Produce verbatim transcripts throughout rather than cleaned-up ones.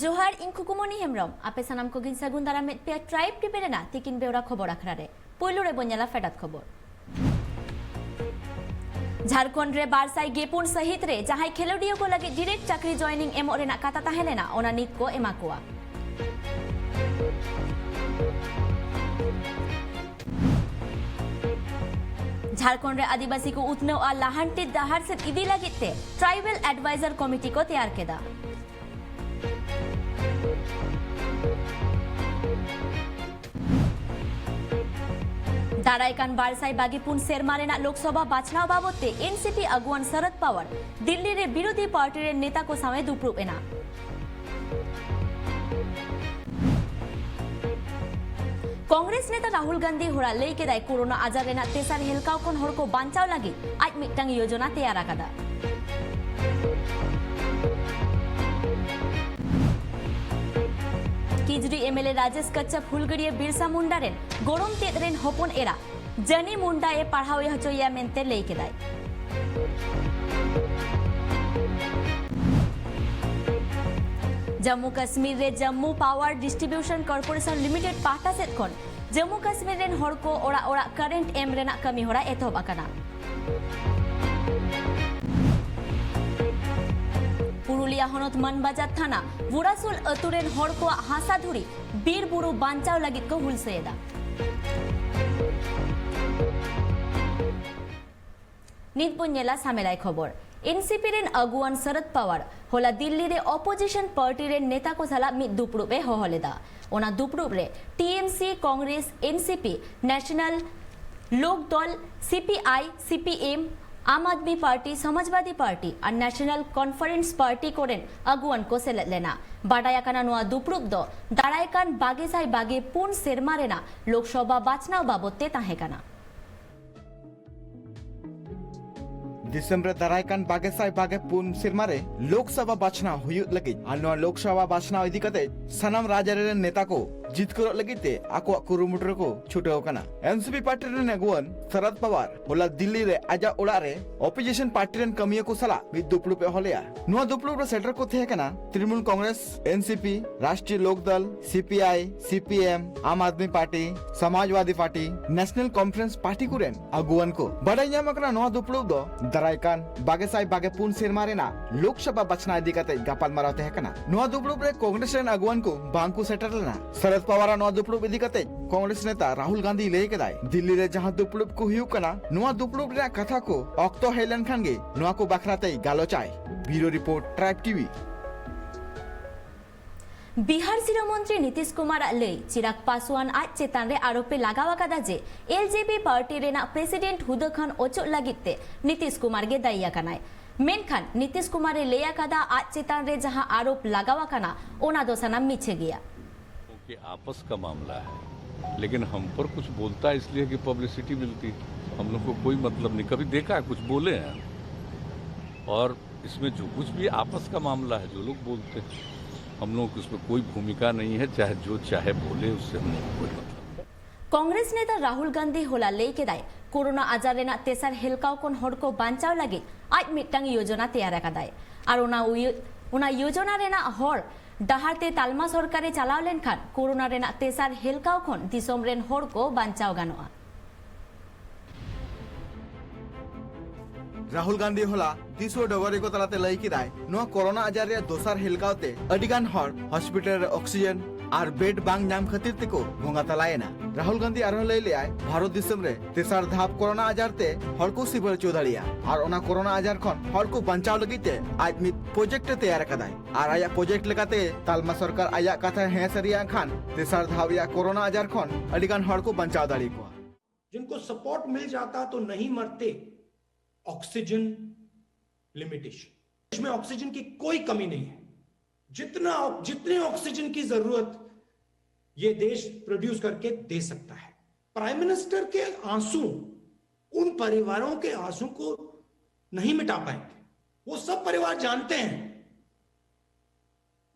ᱡᱚᱦᱟᱨ, ᱤᱧ ᱠᱷᱩᱠᱩᱢᱚᱱᱤ ᱦᱮᱢᱵᱨᱚᱢ᱾ ᱟᱯᱮ ᱥᱟᱱᱟᱢ ᱠᱚᱜᱮᱧ ᱥᱟᱹᱜᱩᱱ ᱫᱟᱨᱟᱢᱮᱫ ᱯᱮᱭᱟ ᱴᱨᱟᱭᱤᱵᱽ ᱴᱤᱵᱷᱤ ᱨᱮᱱᱟᱜ ᱛᱤᱠᱤᱱ ᱵᱮᱣᱨᱟ ᱠᱷᱚᱵᱚᱨ ᱟᱠᱷᱲᱟ ᱨᱮ᱾ ᱯᱩᱭᱞᱩ ᱨᱮᱵᱚᱱ ᱧᱮᱞᱟ ᱯᱷᱮᱰᱟᱛ ᱠᱷᱚᱵᱚᱨ᱾ ᱡᱷᱟᱲᱠᱷᱚᱸᱰ ᱨᱮ ᱵᱟᱨ ᱥᱟᱭ ᱜᱮᱯᱩᱱ ᱥᱟᱹᱦᱤᱛ ᱨᱮ ᱡᱟᱦᱟᱸᱭ ᱠᱷᱮᱞᱳᱰᱤᱭᱟᱹ ᱠᱚ ᱞᱟᱹᱜᱤᱫ ᱰᱤᱨᱮᱠᱴ ᱪᱟᱹᱠᱨᱤ ᱡᱚᱭᱮᱱᱤᱝ ᱮᱢᱚᱜ ᱨᱮᱱᱟᱜ ᱠᱟᱛᱷᱟ ᱛᱟᱦᱮᱸ ᱞᱮᱱᱟ, ᱚᱱᱟ ᱱᱤᱛ ᱠᱚ ᱮᱢᱟ ᱠᱚᱣᱟ᱾ ᱡᱷᱟᱲᱠᱷᱚᱸᱰ ᱨᱮ ᱟᱹᱫᱤᱵᱟᱹᱥᱤ ᱠᱚ ᱩᱛᱱᱟᱹᱣ ᱟᱨ ᱞᱟᱦᱟᱱᱛᱤ ᱰᱟᱦᱟᱨ ᱥᱮᱫ ᱤᱫᱤ ᱞᱟᱹᱜᱤᱫ ᱛᱮ ᱴᱨᱟᱭᱵᱟᱞ ᱮᱰᱵᱟᱭᱡᱟᱨ ᱠᱚᱢᱤᱴᱤ ᱠᱚ ᱛᱮᱭᱟᱨ ᱠᱮᱫᱟ᱾ ᱫᱟᱨᱟᱭ ᱠᱟᱱ ᱵᱟᱨ ᱥᱟᱭ ᱵᱟᱜᱮ ᱯᱩᱱ ᱥᱮᱨᱢᱟ ᱨᱮᱱᱟᱜ ᱞᱳᱠᱥᱚᱵᱷᱟ ᱵᱟᱪᱷᱱᱟᱣ ᱵᱟᱵᱚᱛ ᱛᱮ ᱮᱱᱥᱤᱯᱤ ᱟᱹᱜᱩᱣᱟᱹᱱ ᱥᱚᱨᱚᱫ ᱯᱟᱣᱟᱨ ᱫᱤᱞᱞᱤ ᱨᱮ ᱵᱤᱨᱳᱫᱷᱤ ᱯᱟᱨᱴᱤ ᱨᱮᱱ ᱱᱮᱛᱟ ᱠᱚ ᱥᱟᱶ ᱮ ᱫᱩᱯᱲᱩᱵ ᱮᱱᱟ᱾ ᱠᱚᱝᱜᱨᱮᱥ ᱱᱮᱛᱟ ᱨᱟᱦᱩᱞ ᱜᱟᱱᱫᱷᱤ ᱦᱚᱲᱟᱜ ᱞᱟᱹᱭ ᱠᱮᱫᱟᱭ, ᱠᱳᱨᱳᱱᱟ ᱟᱡᱟᱨ ᱨᱮᱱᱟᱜ ᱛᱮᱥᱟᱨ ᱦᱮᱞᱠᱟᱣ ᱠᱷᱚᱱ ᱦᱚᱲ ᱠᱚ ᱵᱟᱧᱪᱟᱣ ᱞᱟᱹᱜᱤᱫ ᱟᱡ ᱢᱤᱫᱴᱟᱝ ᱭᱳᱡᱚᱱᱟ ᱛᱮᱭᱟᱨ ᱟᱠᱟᱫᱟ᱾ ᱠᱤᱡᱽᱲᱤ ᱮᱢᱮᱞᱮ ᱨᱟᱡᱮᱥ ᱠᱟᱪᱪᱟᱯ ᱦᱩᱞᱜᱟᱹᱨᱤᱭᱟᱹ ᱵᱤᱨᱥᱟ ᱢᱩᱱᱰᱟ ᱨᱮᱱ ᱜᱚᱲᱚᱢ ᱛᱮᱫ ᱨᱮᱱ ᱦᱚᱯᱚᱱ ᱮᱨᱟ ᱡᱟᱹᱱᱤ ᱢᱩᱱᱰᱟ ᱮ ᱯᱟᱲᱦᱟᱣ ᱮ ᱦᱚᱪᱚᱭᱮᱭᱟ ᱢᱮᱱᱛᱮ ᱞᱟᱹᱭ ᱠᱮᱫᱟᱭ᱾ ᱡᱟᱢᱢᱩ ᱠᱟᱥᱢᱤᱨ ᱨᱮ Jammu power distribution corporation limited ᱯᱟᱦᱴᱟ ᱥᱮᱫ ᱠᱷᱚᱱ ᱡᱟᱢᱢᱩ ᱠᱟᱥᱢᱤᱨ ᱨᱮᱱ ᱦᱚᱲ ᱠᱚ ᱚᱲᱟᱜ ᱚᱲᱟᱜ ᱠᱟᱨᱮᱱᱴ ᱮᱢ ᱨᱮᱱᱟᱜ ᱠᱟᱹᱢᱤ ᱦᱚᱨᱟ ᱮᱛᱚᱦᱚᱵ ᱟᱠᱟᱱᱟ᱾ ᱯᱩᱨᱩᱞᱤᱭᱟ ᱦᱚᱱᱚᱛ ᱢᱟᱱᱵᱟᱡᱟᱨ ᱛᱷᱟᱱᱟ ᱵᱩᱨᱟᱥᱩᱞ ᱟᱹᱛᱩ ᱨᱮᱱ ᱦᱚᱲ ᱠᱚᱣᱟᱜ ᱦᱟᱥᱟ ᱫᱷᱩᱲᱤ ᱵᱤᱨ ᱵᱩᱨᱩ ᱵᱟᱧᱪᱟᱣ ᱞᱟᱹᱜᱤᱫ ᱠᱚ ᱦᱩᱞᱥᱟᱹᱭ ᱮᱫᱟ᱾ ᱱᱤᱛ ᱵᱚᱱ ᱧᱮᱞᱟ ᱥᱟᱢᱮᱞᱟᱭ ᱠᱷᱚᱵᱚᱨ᱾ ᱮᱱᱥᱤᱯᱤ ᱨᱮᱱ ᱟᱹᱜᱩᱣᱟᱹᱱ ᱥᱚᱨᱚᱫ ᱯᱟᱣᱟᱨ ᱦᱚᱞᱟ ᱫᱤᱞᱞᱤ ᱨᱮ ᱚᱯᱳᱡᱤᱥᱚᱱ ᱯᱟᱨᱴᱤ ᱨᱮᱱ ᱱᱮᱛᱟ ᱠᱚ ᱥᱟᱞᱟᱜ ᱢᱤᱫ ᱫᱩᱯᱲᱩᱵ ᱮ ᱦᱚᱦᱚ ᱞᱮᱫᱟ᱾ ᱚᱱᱟ ᱫᱩᱯᱲᱩᱵ ᱨᱮ ᱴᱤᱮᱢᱥᱤ, ᱠᱚᱝᱜᱨᱮᱥ, ᱮᱱᱥᱤᱯᱤ, ᱱᱮᱥᱚᱱᱟᱞ ᱞᱳᱠ ᱫᱚᱞ, CPI, CPM, Aam Aadmi party, Samajwadi party ᱟᱨ ᱱᱮᱥᱚᱱᱟᱞ ᱠᱚᱱᱯᱷᱟᱨᱮᱱᱥ ᱯᱟᱨᱴᱤ ᱠᱚᱨᱮᱱ ᱟᱹᱜᱩᱣᱟᱹᱱ ᱠᱚ ᱥᱮᱞᱮᱫ ᱞᱮᱱᱟ᱾ ᱵᱟᱰᱟᱭ ᱟᱠᱟᱱᱟ, ᱱᱚᱣᱟ ᱫᱩᱯᱲᱩᱵ ᱫᱚ ᱫᱟᱨᱟᱭ ᱠᱟᱱ ᱵᱟᱜᱮ ᱥᱟᱭ ᱵᱟᱜᱮ ᱯᱩᱱ ᱥᱮᱨᱢᱟ ᱨᱮᱱᱟᱜ ᱞᱳᱠᱥᱚᱵᱷᱟ ᱵᱟᱪᱷᱱᱟᱣ ᱵᱟᱵᱚᱛ ᱛᱮ ᱛᱟᱦᱮᱸ ᱠᱟᱱᱟ᱾ ᱫᱤᱥᱚᱢ ᱨᱮ ᱫᱟᱨᱟᱭ ᱠᱟᱱ ᱵᱟᱜᱮ ᱥᱟᱭ ᱵᱟᱜᱮ ᱯᱩᱱ ᱥᱮᱨᱢᱟ ᱨᱮ ᱞᱳᱠᱥᱚᱵᱷᱟ ᱵᱟᱪᱷᱱᱟᱣ ᱦᱩᱭᱩᱜ ᱞᱟᱹᱜᱤᱫ ᱟᱨ ᱱᱚᱣᱟ ᱞᱳᱠᱥᱚᱵᱷᱟ ᱵᱟᱪᱷᱱᱟᱣ ᱤᱫᱤ ᱠᱟᱛᱮ ᱥᱟᱱᱟᱢ ᱨᱟᱡᱽ ᱟᱹᱨᱤ ᱨᱮᱱ ᱱᱮᱛᱟ ᱠᱚ ᱡᱤᱛᱠᱟᱹᱨᱚᱜ ᱞᱟᱹᱜᱤᱫ ᱛᱮ ᱟᱠᱚᱣᱟᱜ ᱠᱩᱨᱩᱢᱩᱴᱩ ᱨᱮᱠᱚ ᱪᱷᱩᱴᱟᱹᱣ ᱟᱠᱟᱱᱟ᱾ ᱮᱱᱥᱤᱯᱤ ᱯᱟᱨᱴᱤ ᱨᱮᱱ ᱟᱹᱜᱩᱣᱟᱹᱱ ᱥᱚᱨᱚᱫ ᱯᱟᱣᱟᱨ ᱦᱚᱞᱟ ᱫᱤᱞᱞᱤ ᱨᱮ ᱟᱡᱟᱜ ᱚᱲᱟᱜ ᱨᱮ ᱚᱯᱳᱡᱤᱥᱚᱱ ᱯᱟᱨᱴᱤ ᱨᱮᱱ ᱠᱟᱹᱢᱤᱭᱟᱹ ᱠᱚ ᱥᱟᱞᱟᱜ ᱢᱤᱫ ᱫᱩᱯᱲᱩᱵ ᱮ ᱦᱚᱦᱚ ᱞᱮᱫᱼᱟ᱾ ᱱᱚᱣᱟ ᱫᱩᱯᱲᱩᱵ ᱨᱮ ᱥᱮᱴᱮᱨ ᱠᱚ ᱛᱟᱦᱮᱸ ᱠᱟᱱᱟ ᱛᱨᱤᱱᱢᱩᱞ ᱠᱚᱝᱜᱨᱮᱥ, ᱮᱱᱥᱤᱯᱤ, ᱨᱟᱥᱴᱨᱤᱭᱚ ᱞᱳᱠ ᱫᱚᱞ, CPI, CPM, Aam Aadmi party, Samajwadi party, national conference party ᱠᱚᱨᱮᱱ ᱟᱹᱜᱩᱣᱟᱹᱱ ᱠᱚ᱾ ᱵᱟᱰᱟᱭ ᱧᱟᱢ ᱟᱠᱟᱱᱟ, ᱱᱚᱣᱟ ᱫᱩᱯᱲᱩᱵ ᱫᱚ ᱫᱟᱨᱟᱭ ᱠᱟᱱ ᱵᱟᱜᱮ ᱥᱟᱭ ᱵᱟᱜᱮ ᱯᱩᱱ ᱥᱮᱨᱢᱟ ᱨᱮᱱᱟᱜ ᱞᱳᱠᱥᱚᱵᱷᱟ ᱵᱟᱪᱷᱱᱟᱣ ᱤᱫᱤ ᱠᱟᱛᱮ ᱜᱟᱯᱟᱞᱢᱟᱨᱟᱣ ᱛᱟᱦᱮᱸ ᱠᱟᱱᱟ᱾ ᱱᱚᱣᱟ ᱫᱩᱯᱲᱩᱵ ᱨᱮ ᱠᱚᱝᱜᱨᱮᱥ ᱨᱮᱱ ᱟᱹᱜᱩᱣᱟᱹᱱ ᱠᱚ ᱵᱟᱝ ᱠᱚ ᱥᱮᱴᱮᱨ ᱞᱮᱱᱟ᱾ ᱥᱚᱨᱚᱫ ᱯᱟᱣᱟᱨᱟᱜ ᱱᱚᱣᱟ ᱫᱩᱯᱲᱩᱵ ᱤᱫᱤ ᱠᱟᱛᱮ ᱠᱚᱝᱜᱨᱮᱥ ᱱᱮᱛᱟ ᱨᱟᱦᱩᱞ ᱜᱟᱱᱫᱷᱤ ᱞᱟᱹᱭ ᱠᱮᱫᱟᱭ, ᱫᱤᱞᱞᱤ ᱨᱮ ᱡᱟᱦᱟᱸ ᱫᱩᱯᱲᱩᱵ ᱠᱚ ᱦᱩᱭᱩᱜ ᱠᱟᱱᱟ, ᱱᱚᱣᱟ ᱫᱩᱯᱲᱩᱵ ᱨᱮᱱᱟᱜ ᱠᱟᱛᱷᱟ ᱠᱚ ᱚᱠᱛᱚ ᱦᱮᱡ ᱞᱮᱱᱠᱷᱟᱱ ᱜᱮ ᱱᱚᱣᱟ ᱠᱚ ᱵᱟᱠᱷᱨᱟ ᱛᱮᱭ ᱜᱟᱞᱚᱪᱟᱭ᱾ ᱵᱤᱭᱩᱨᱳ ᱨᱤᱯᱳᱨᱴ, ᱴᱨᱟᱭᱤᱵᱽ ᱴᱤᱵᱷᱤ᱾ ᱵᱤᱦᱟᱨ ᱥᱤᱨᱟᱹ ᱢᱚᱱᱛᱨᱤ ᱱᱤᱛᱤᱥ ᱠᱩᱢᱟᱨᱟᱜ ᱞᱟᱹᱭ, ᱪᱤᱨᱟᱜᱽ ᱯᱟᱥᱣᱟᱱ ᱟᱡ ᱪᱮᱛᱟᱱ ᱨᱮ ᱟᱨᱳᱯ ᱮ ᱞᱟᱜᱟᱣ ᱟᱠᱟᱫᱟ ᱡᱮ, ᱮᱞᱡᱮᱯᱤ ᱯᱟᱨᱴᱤ ᱨᱮᱱᱟᱜ ᱯᱨᱮᱥᱤᱰᱮᱱᱴ ᱦᱩᱫᱟᱹ ᱠᱷᱚᱱ ᱚᱪᱚᱜ ᱞᱟᱹᱜᱤᱫ ᱛᱮ ᱱᱤᱛᱤᱥ ᱠᱩᱢᱟᱨ ᱜᱮ ᱫᱟᱭᱤ ᱟᱠᱟᱱᱟᱭ᱾ ᱢᱮᱱᱠᱷᱟᱱ ᱱᱤᱛᱤᱥ ᱠᱩᱢᱟᱨ ᱮ ᱞᱟᱹᱭ ᱟᱠᱟᱫᱟ, ᱟᱡ ᱪᱮᱛᱟᱱ ᱨᱮ ᱡᱟᱦᱟᱸ ᱟᱨᱳᱯ ᱞᱟᱜᱟᱣ ᱟᱠᱟᱱᱟ, ᱚᱱᱟ ᱫᱚ ᱥᱟᱱᱟᱢ ᱢᱤᱪᱷᱟᱹ ᱜᱮᱭᱟ᱾ कि आपस का मामला है, लेकिन हम पर कुछ बोलता है इसलिए कि पब्लिसिटी मिलती है। हम लोग को कोई मतलब नहीं, कभी देखा है, कुछ बोले हैं? और इसमें जो कुछ भी आपस का मामला है, जो लोग बोलते हैं, हम लोग उसमें कोई भूमिका नहीं है, चाहे जो चाहे बोले, उससे हम लोग को कोई मतलब नहीं। ᱠᱚᱝᱜᱨᱮᱥ ᱱᱮᱛᱟ ᱨᱟᱦᱩᱞ ᱜᱟᱱᱫᱷᱤ ᱦᱚᱞᱟ ᱞᱟᱹᱭ ᱠᱮᱫᱟᱭ, ᱠᱳᱨᱳᱱᱟ ᱟᱡᱟᱨ ᱨᱮᱱᱟᱜ ᱛᱮᱥᱟᱨ ᱦᱮᱞᱠᱟᱣ ᱠᱷᱚᱱ ᱦᱚᱲ ᱠᱚ ᱵᱟᱧᱪᱟᱣ ᱞᱟᱹᱜᱤᱫ ᱟᱡ ᱢᱤᱫᱴᱟᱝ ᱭᱳᱡᱚᱱᱟ ᱛᱮᱭᱟᱨ ᱟᱠᱟᱫᱟᱭ ᱟᱨ ᱚᱱᱟ ᱩᱭ-, ᱚᱱᱟ ᱭᱳᱡᱚᱱᱟ ᱨᱮᱱᱟᱜ ᱦᱚᱨ ᱰᱟᱦᱟᱨ ᱛᱮ ᱛᱟᱞᱢᱟ ᱥᱚᱨᱠᱟᱨ ᱮ ᱪᱟᱞᱟᱣ ᱞᱮᱱᱠᱷᱟᱱ ᱠᱳᱨᱳᱱᱟ ᱨᱮᱱᱟᱜ ᱛᱮᱥᱟᱨ ᱦᱮᱞᱠᱟᱣ ᱠᱷᱚᱱ ᱫᱤᱥᱚᱢ ᱨᱮᱱ ᱦᱚᱲ ᱠᱚ ᱵᱟᱧᱪᱟᱣ ᱜᱟᱱᱚᱜᱼᱟ᱾ ᱨᱟᱦᱩᱞ ᱜᱟᱱᱫᱷᱤ ᱦᱚᱞᱟ ᱫᱤᱥᱩᱣᱟᱹ ᱰᱚᱜᱚᱨᱤᱭᱟᱹ ᱠᱚ ᱛᱟᱞᱟᱛᱮ ᱞᱟᱹᱭ ᱠᱮᱫᱟᱭ, ᱱᱚᱣᱟ ᱠᱳᱨᱳᱱᱟ ᱟᱡᱟᱨ ᱨᱮᱭᱟᱜ ᱫᱚᱥᱟᱨ ᱦᱮᱞᱠᱟᱣ ᱛᱮ ᱟᱹᱰᱤ ᱜᱟᱱ ᱦᱚᱲ ᱦᱚᱥᱯᱤᱴᱟᱞ ᱨᱮ ᱚᱠᱥᱤᱡᱮᱱ ᱟᱨ ᱵᱮᱰ ᱵᱟᱝ ᱧᱟᱢ ᱠᱷᱟᱹᱛᱤᱨ ᱛᱮᱠᱚ ᱵᱚᱸᱜᱟ ᱛᱟᱞᱟᱭᱮᱱᱟ᱾ ᱨᱟᱦᱩᱞ ᱜᱟᱱᱫᱷᱤ ᱟᱨᱦᱚᱸ ᱞᱟᱹᱭ ᱞᱮᱫᱟᱭ, ᱵᱷᱟᱨᱚᱛ ᱫᱤᱥᱚᱢ ᱨᱮ ᱛᱮᱥᱟᱨ ᱫᱷᱟᱯ ᱠᱳᱨᱳᱱᱟ ᱟᱡᱟᱨ ᱛᱮ ᱦᱚᱲ ᱠᱚ ᱥᱤᱵᱟᱹ ᱦᱚᱪᱚ ᱫᱟᱲᱮᱭᱟᱜᱼᱟ ᱟᱨ ᱚᱱᱟ ᱠᱳᱨᱳᱱᱟ ᱟᱡᱟᱨ ᱠᱷᱚᱱ ᱦᱚᱲ ᱠᱚ ᱵᱟᱧᱪᱟᱣ ᱞᱟᱹᱜᱤᱫ ᱛᱮ ᱟᱡ ᱢᱤᱫ ᱯᱨᱚᱡᱮᱠᱴ ᱮ ᱛᱮᱭᱟᱨ ᱟᱠᱟᱫᱟᱭ ᱟᱨ ᱟᱭᱟᱜ ᱯᱨᱚᱡᱮᱠᱴ ᱞᱮᱠᱟᱛᱮ ᱛᱟᱞᱢᱟ ᱥᱚᱨᱠᱟᱨ ᱟᱭᱟᱜ ᱠᱟᱛᱷᱟᱭ ᱦᱮᱸ ᱥᱟᱹᱨᱤᱭᱟᱜ ᱠᱷᱟᱱ ᱛᱮᱥᱟᱨ ᱫᱷᱟᱯ ᱨᱮᱭᱟᱜ ᱠᱳᱨᱳᱱᱟ ᱟᱡᱟᱨ ᱠᱷᱚᱱ ᱟᱹᱰᱤ ᱜᱟᱱ ᱦᱚᱲ ᱠᱚ ᱵᱟᱧᱪᱟᱣ ᱫᱟᱲᱮ ᱠᱚᱣᱟ᱾ जिनको सपोर्ट मिल जाता तो नहीं मरते, ऑक्सीजन लिमिटेशन। इसमें ऑक्सीजन की कोई कमी नहीं है। जितना जितने ऑक्सीजन की जरूरत ये देश प्रोड्यूस करके दे सकता है। प्राइम मिनिस्टर के आंसू उन परिवारों के आंसू को नहीं मिटा पाएंगे। वो सब परिवार जानते हैं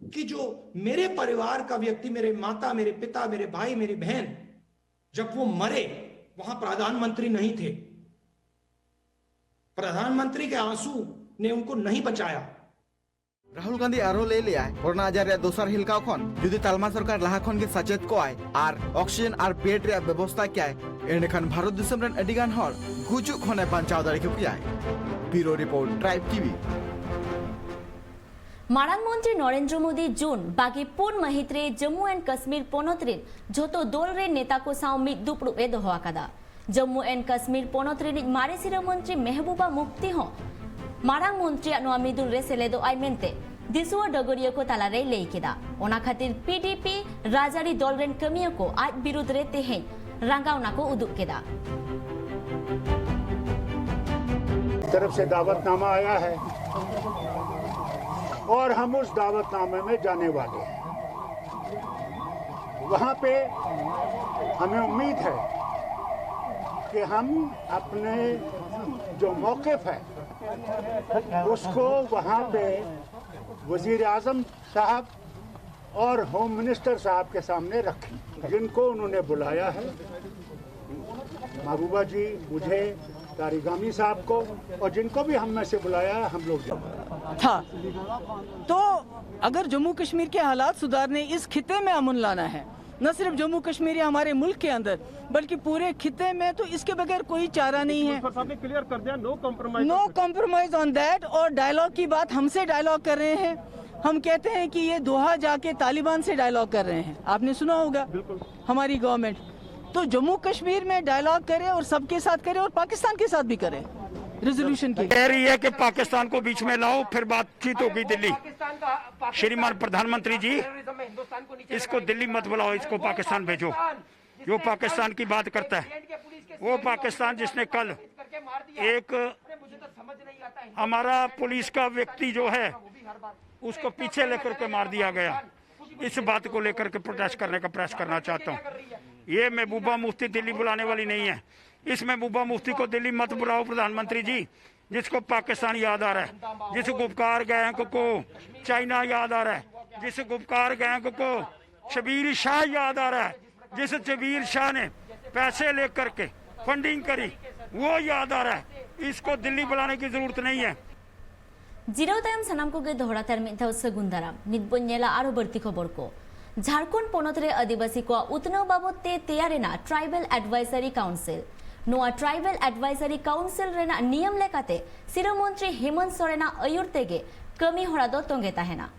कि जो मेरे परिवार का व्यक्ति, मेरे माता, मेरे पिता, मेरे भाई, मेरी बहन, जब वो मरे, वहां प्रधानमंत्री नहीं थे। प्रधानमंत्री के आंसू ने उनको नहीं बचाया। ᱨᱟᱦᱩᱞ ᱜᱟᱱᱫᱷᱤ ᱟᱨᱦᱚᱸ ᱞᱟᱹᱭ ᱞᱮᱭᱟᱭ, ᱠᱳᱨᱳᱱᱟ ᱟᱡᱟᱨ ᱨᱮᱭᱟᱜ ᱫᱚᱥᱟᱨ ᱦᱮᱞᱠᱟᱣ ᱠᱷᱚᱱ ᱡᱩᱫᱤ ᱛᱟᱞᱢᱟ ᱥᱚᱨᱠᱟᱨ ᱞᱟᱦᱟ ᱠᱷᱚᱱ ᱜᱮ ᱥᱟᱪᱮᱛ ᱠᱚᱜᱼᱟᱭ ᱟᱨ ᱚᱠᱥᱤᱡᱮᱱ ᱟᱨ ᱵᱮᱰ ᱨᱮᱭᱟᱜ ᱵᱮᱵᱚᱥᱛᱟ ᱠᱮᱭᱟᱭ, ᱮᱸᱰᱮᱠᱷᱟᱱ ᱵᱷᱟᱨᱚᱛ ᱫᱤᱥᱚᱢ ᱨᱮᱱ ᱟᱹᱰᱤ ᱜᱟᱱ ᱦᱚᱲ ᱜᱩᱡᱩᱜ ᱠᱷᱚᱱᱮ ᱵᱟᱧᱪᱟᱣ ᱫᱟᱲᱮ ᱠᱮᱠᱚᱭᱟᱭ᱾ ᱵᱤᱭᱩᱨᱳ ᱨᱤᱯᱳᱨᱴ, ᱴᱨᱟᱭᱤᱵᱽ ᱴᱤᱵᱷᱤ᱾ ᱢᱟᱨᱟᱝ ᱢᱚᱱᱛᱨᱤ ᱱᱚᱨᱮᱱᱫᱨᱚ ᱢᱳᱫᱤ ᱡᱩᱱ ᱵᱟᱜᱮ ᱯᱩᱱ ᱢᱟᱹᱦᱤᱛ ᱨᱮ ᱡᱚᱢᱢᱩ ᱮᱱᱰ ᱠᱟᱥᱢᱤᱨ ᱯᱚᱱᱚᱛ ᱨᱮᱱ ᱡᱷᱚᱛᱚ ᱫᱚᱞ ᱨᱮᱱ ᱱᱮᱛᱟ ᱠᱚ ᱥᱟᱶ ᱢᱤᱫ ᱫᱩᱯᱲᱩᱵ ᱮ ᱫᱚᱦᱚ ᱟᱠᱟᱫᱟ᱾ ᱡᱚᱢᱢᱩ ᱮᱱᱰ ᱠᱟᱥᱢᱤᱨ ᱯᱚᱱᱚᱛ ᱨᱤᱱᱤᱡ ᱢᱟᱨᱮ ᱥᱤᱨᱟᱹ ᱢᱚᱱᱛᱨᱤ ᱢᱮᱦᱵᱩᱵᱟ ᱢᱩᱯᱛᱤ ᱦᱚᱸ ᱢᱟᱨᱟᱝ ᱢᱚᱱᱛᱨᱤᱭᱟᱜ ᱱᱚᱣᱟ ᱢᱤᱫᱩᱱ ᱨᱮ ᱥᱮᱞᱮᱫᱚᱜ ᱟᱭ ᱢᱮᱱᱛᱮ ᱫᱤᱥᱩᱣᱟᱹ ᱰᱚᱜᱚᱨᱤᱭᱟᱹ ᱠᱚ ᱛᱟᱞᱟᱨᱮᱭ ᱞᱟᱹᱭ ᱠᱮᱫᱟ᱾ ᱚᱱᱟ ᱠᱷᱟᱹᱛᱤᱨ ᱯᱤᱰᱤᱯᱤ ᱨᱟᱡᱽᱟᱹᱨᱤ ᱫᱚᱞ ᱨᱮᱱ ᱠᱟᱹᱢᱤᱭᱟᱹ ᱠᱚ ᱟᱡ ᱵᱤᱨᱩᱫᱽ ᱨᱮ ᱛᱮᱦᱮᱧ ᱨᱟᱸᱜᱟᱣᱱᱟ ᱠᱚ ᱩᱫᱩᱜ ᱠᱮᱫᱟ᱾ तरफ से दावतनामा आया है और हम उस दावतनामे में जाने वाले हैं। वहाँ पे हमें उम्मीद है कि हम अपने जो मौकिफ है उसको वहाँ पे वजीर आजम साहब और होम मिनिस्टर साहब के सामने रखें। जिनको उन्होंने बुलाया है, महबूबा जी, मुझे, तारिगामी साहब को, और जिनको भी हम में से बुलाया है, हम लोग जाएंगे। था। तो अगर जम्मू कश्मीर के हालात सुधारने, इस खिते में अमन लाना है, न सिर्फ जम्मू कश्मीर या हमारे मुल्क के अंदर बल्कि पूरे खिते में, तो इसके बगैर कोई चारा नहीं है। सर, साहब ने क्लियर कर दिया, no compromise। No compromise on that। और डायलॉग की बात, हमसे डायलॉग कर रहे हैं। हम कहते हैं कि ये दोहा जाके तालिबान से डायलॉग कर रहे हैं। आपने सुना होगा हमारी गवर्नमेंट। तो जम्मू कश्मीर में डायलॉग करें और सबके साथ करें और पाकिस्तान के साथ भी करें रेजोल्यूशन के। कह रही है कि पाकिस्तान को बीच में लाओ, फिर बातचीत होगी दिल्ली। श्रीमान प्रधानमंत्री जी, इसको दिल्ली मत बुलाओ, इसको पाकिस्तान भेजो। जो पाकिस्तान की बात करता है, वो पाकिस्तान जिसने कल एक हमारा पुलिस का व्यक्ति जो है, उसको पीछे लेकर के मार दिया गया। इस बात को लेकर के प्रोटेस्ट करने का प्रयास करना चाहता हूँ। ये महबूबा मुफ्ती दिल्ली बुलाने वाली नहीं है। इस महबूबा मुफ्ती को दिल्ली मत बुलाओ प्रधानमंत्री जी, जिसको पाकिस्तान याद आ रहा है, जिस गुपकार गैंग को चाइना याद आ रहा है, जिस गुपकार गैंग को शबीर शाह याद आ रहा है, जिस शबीर शाह ने पैसे लेकर के फंडिंग करी, वो याद आ रहा है। इसको दिल्ली बुलाने की जरूरत नहीं है। ᱡᱤᱨᱟᱹᱣ ᱛᱟᱭᱚᱢ ᱥᱟᱱᱟᱢ ᱠᱚᱜᱮ ᱫᱚᱦᱲᱟ ᱛᱮ ᱟᱨ ᱢᱤᱫ ᱫᱷᱟᱣ ᱥᱟᱹᱜᱩᱱ ᱫᱟᱨᱟᱢ᱾ ᱱᱤᱛ ᱵᱚᱱ ᱧᱮᱞᱟ ᱟᱨᱚ ᱵᱟᱹᱲᱛᱤ ᱠᱷᱚᱵᱚᱨ ᱠᱚ᱾ ᱡᱷᱟᱲᱠᱷᱚᱸᱰ ᱯᱚᱱᱚᱛ ᱨᱮ ᱟᱹᱫᱤᱵᱟᱹᱥᱤ ᱠᱚᱣᱟᱜ ᱩᱛᱱᱟᱹᱣ ᱵᱟᱵᱚᱛ ᱛᱮ ᱛᱮᱭᱟᱨ ᱮᱱᱟ ᱴᱨᱟᱭᱵᱟᱞ ᱮᱰᱵᱷᱟᱭᱡᱟᱨᱤ ᱠᱟᱣᱩᱱᱥᱤᱞ᱾ ᱱᱚᱣᱟ ᱴᱨᱟᱭᱵᱟᱞ ᱮᱰᱵᱷᱟᱭᱡᱟᱨᱤ ᱠᱟᱣᱩᱱᱥᱤᱞ ᱨᱮᱱᱟᱜ ᱱᱤᱭᱚᱢ ᱞᱮᱠᱟᱛᱮ ᱥᱤᱨᱟᱹ ᱢᱚᱱᱛᱨᱤ ᱦᱮᱢᱚᱱᱛ ᱥᱚᱨᱮᱱᱟᱜ ᱟᱹᱭᱩᱨ ᱛᱮᱜᱮ ᱠᱟᱹᱢᱤ ᱦᱚᱨᱟ ᱫᱚ ᱛᱚᱸᱜᱮ ᱛᱟᱦᱮᱱᱟ᱾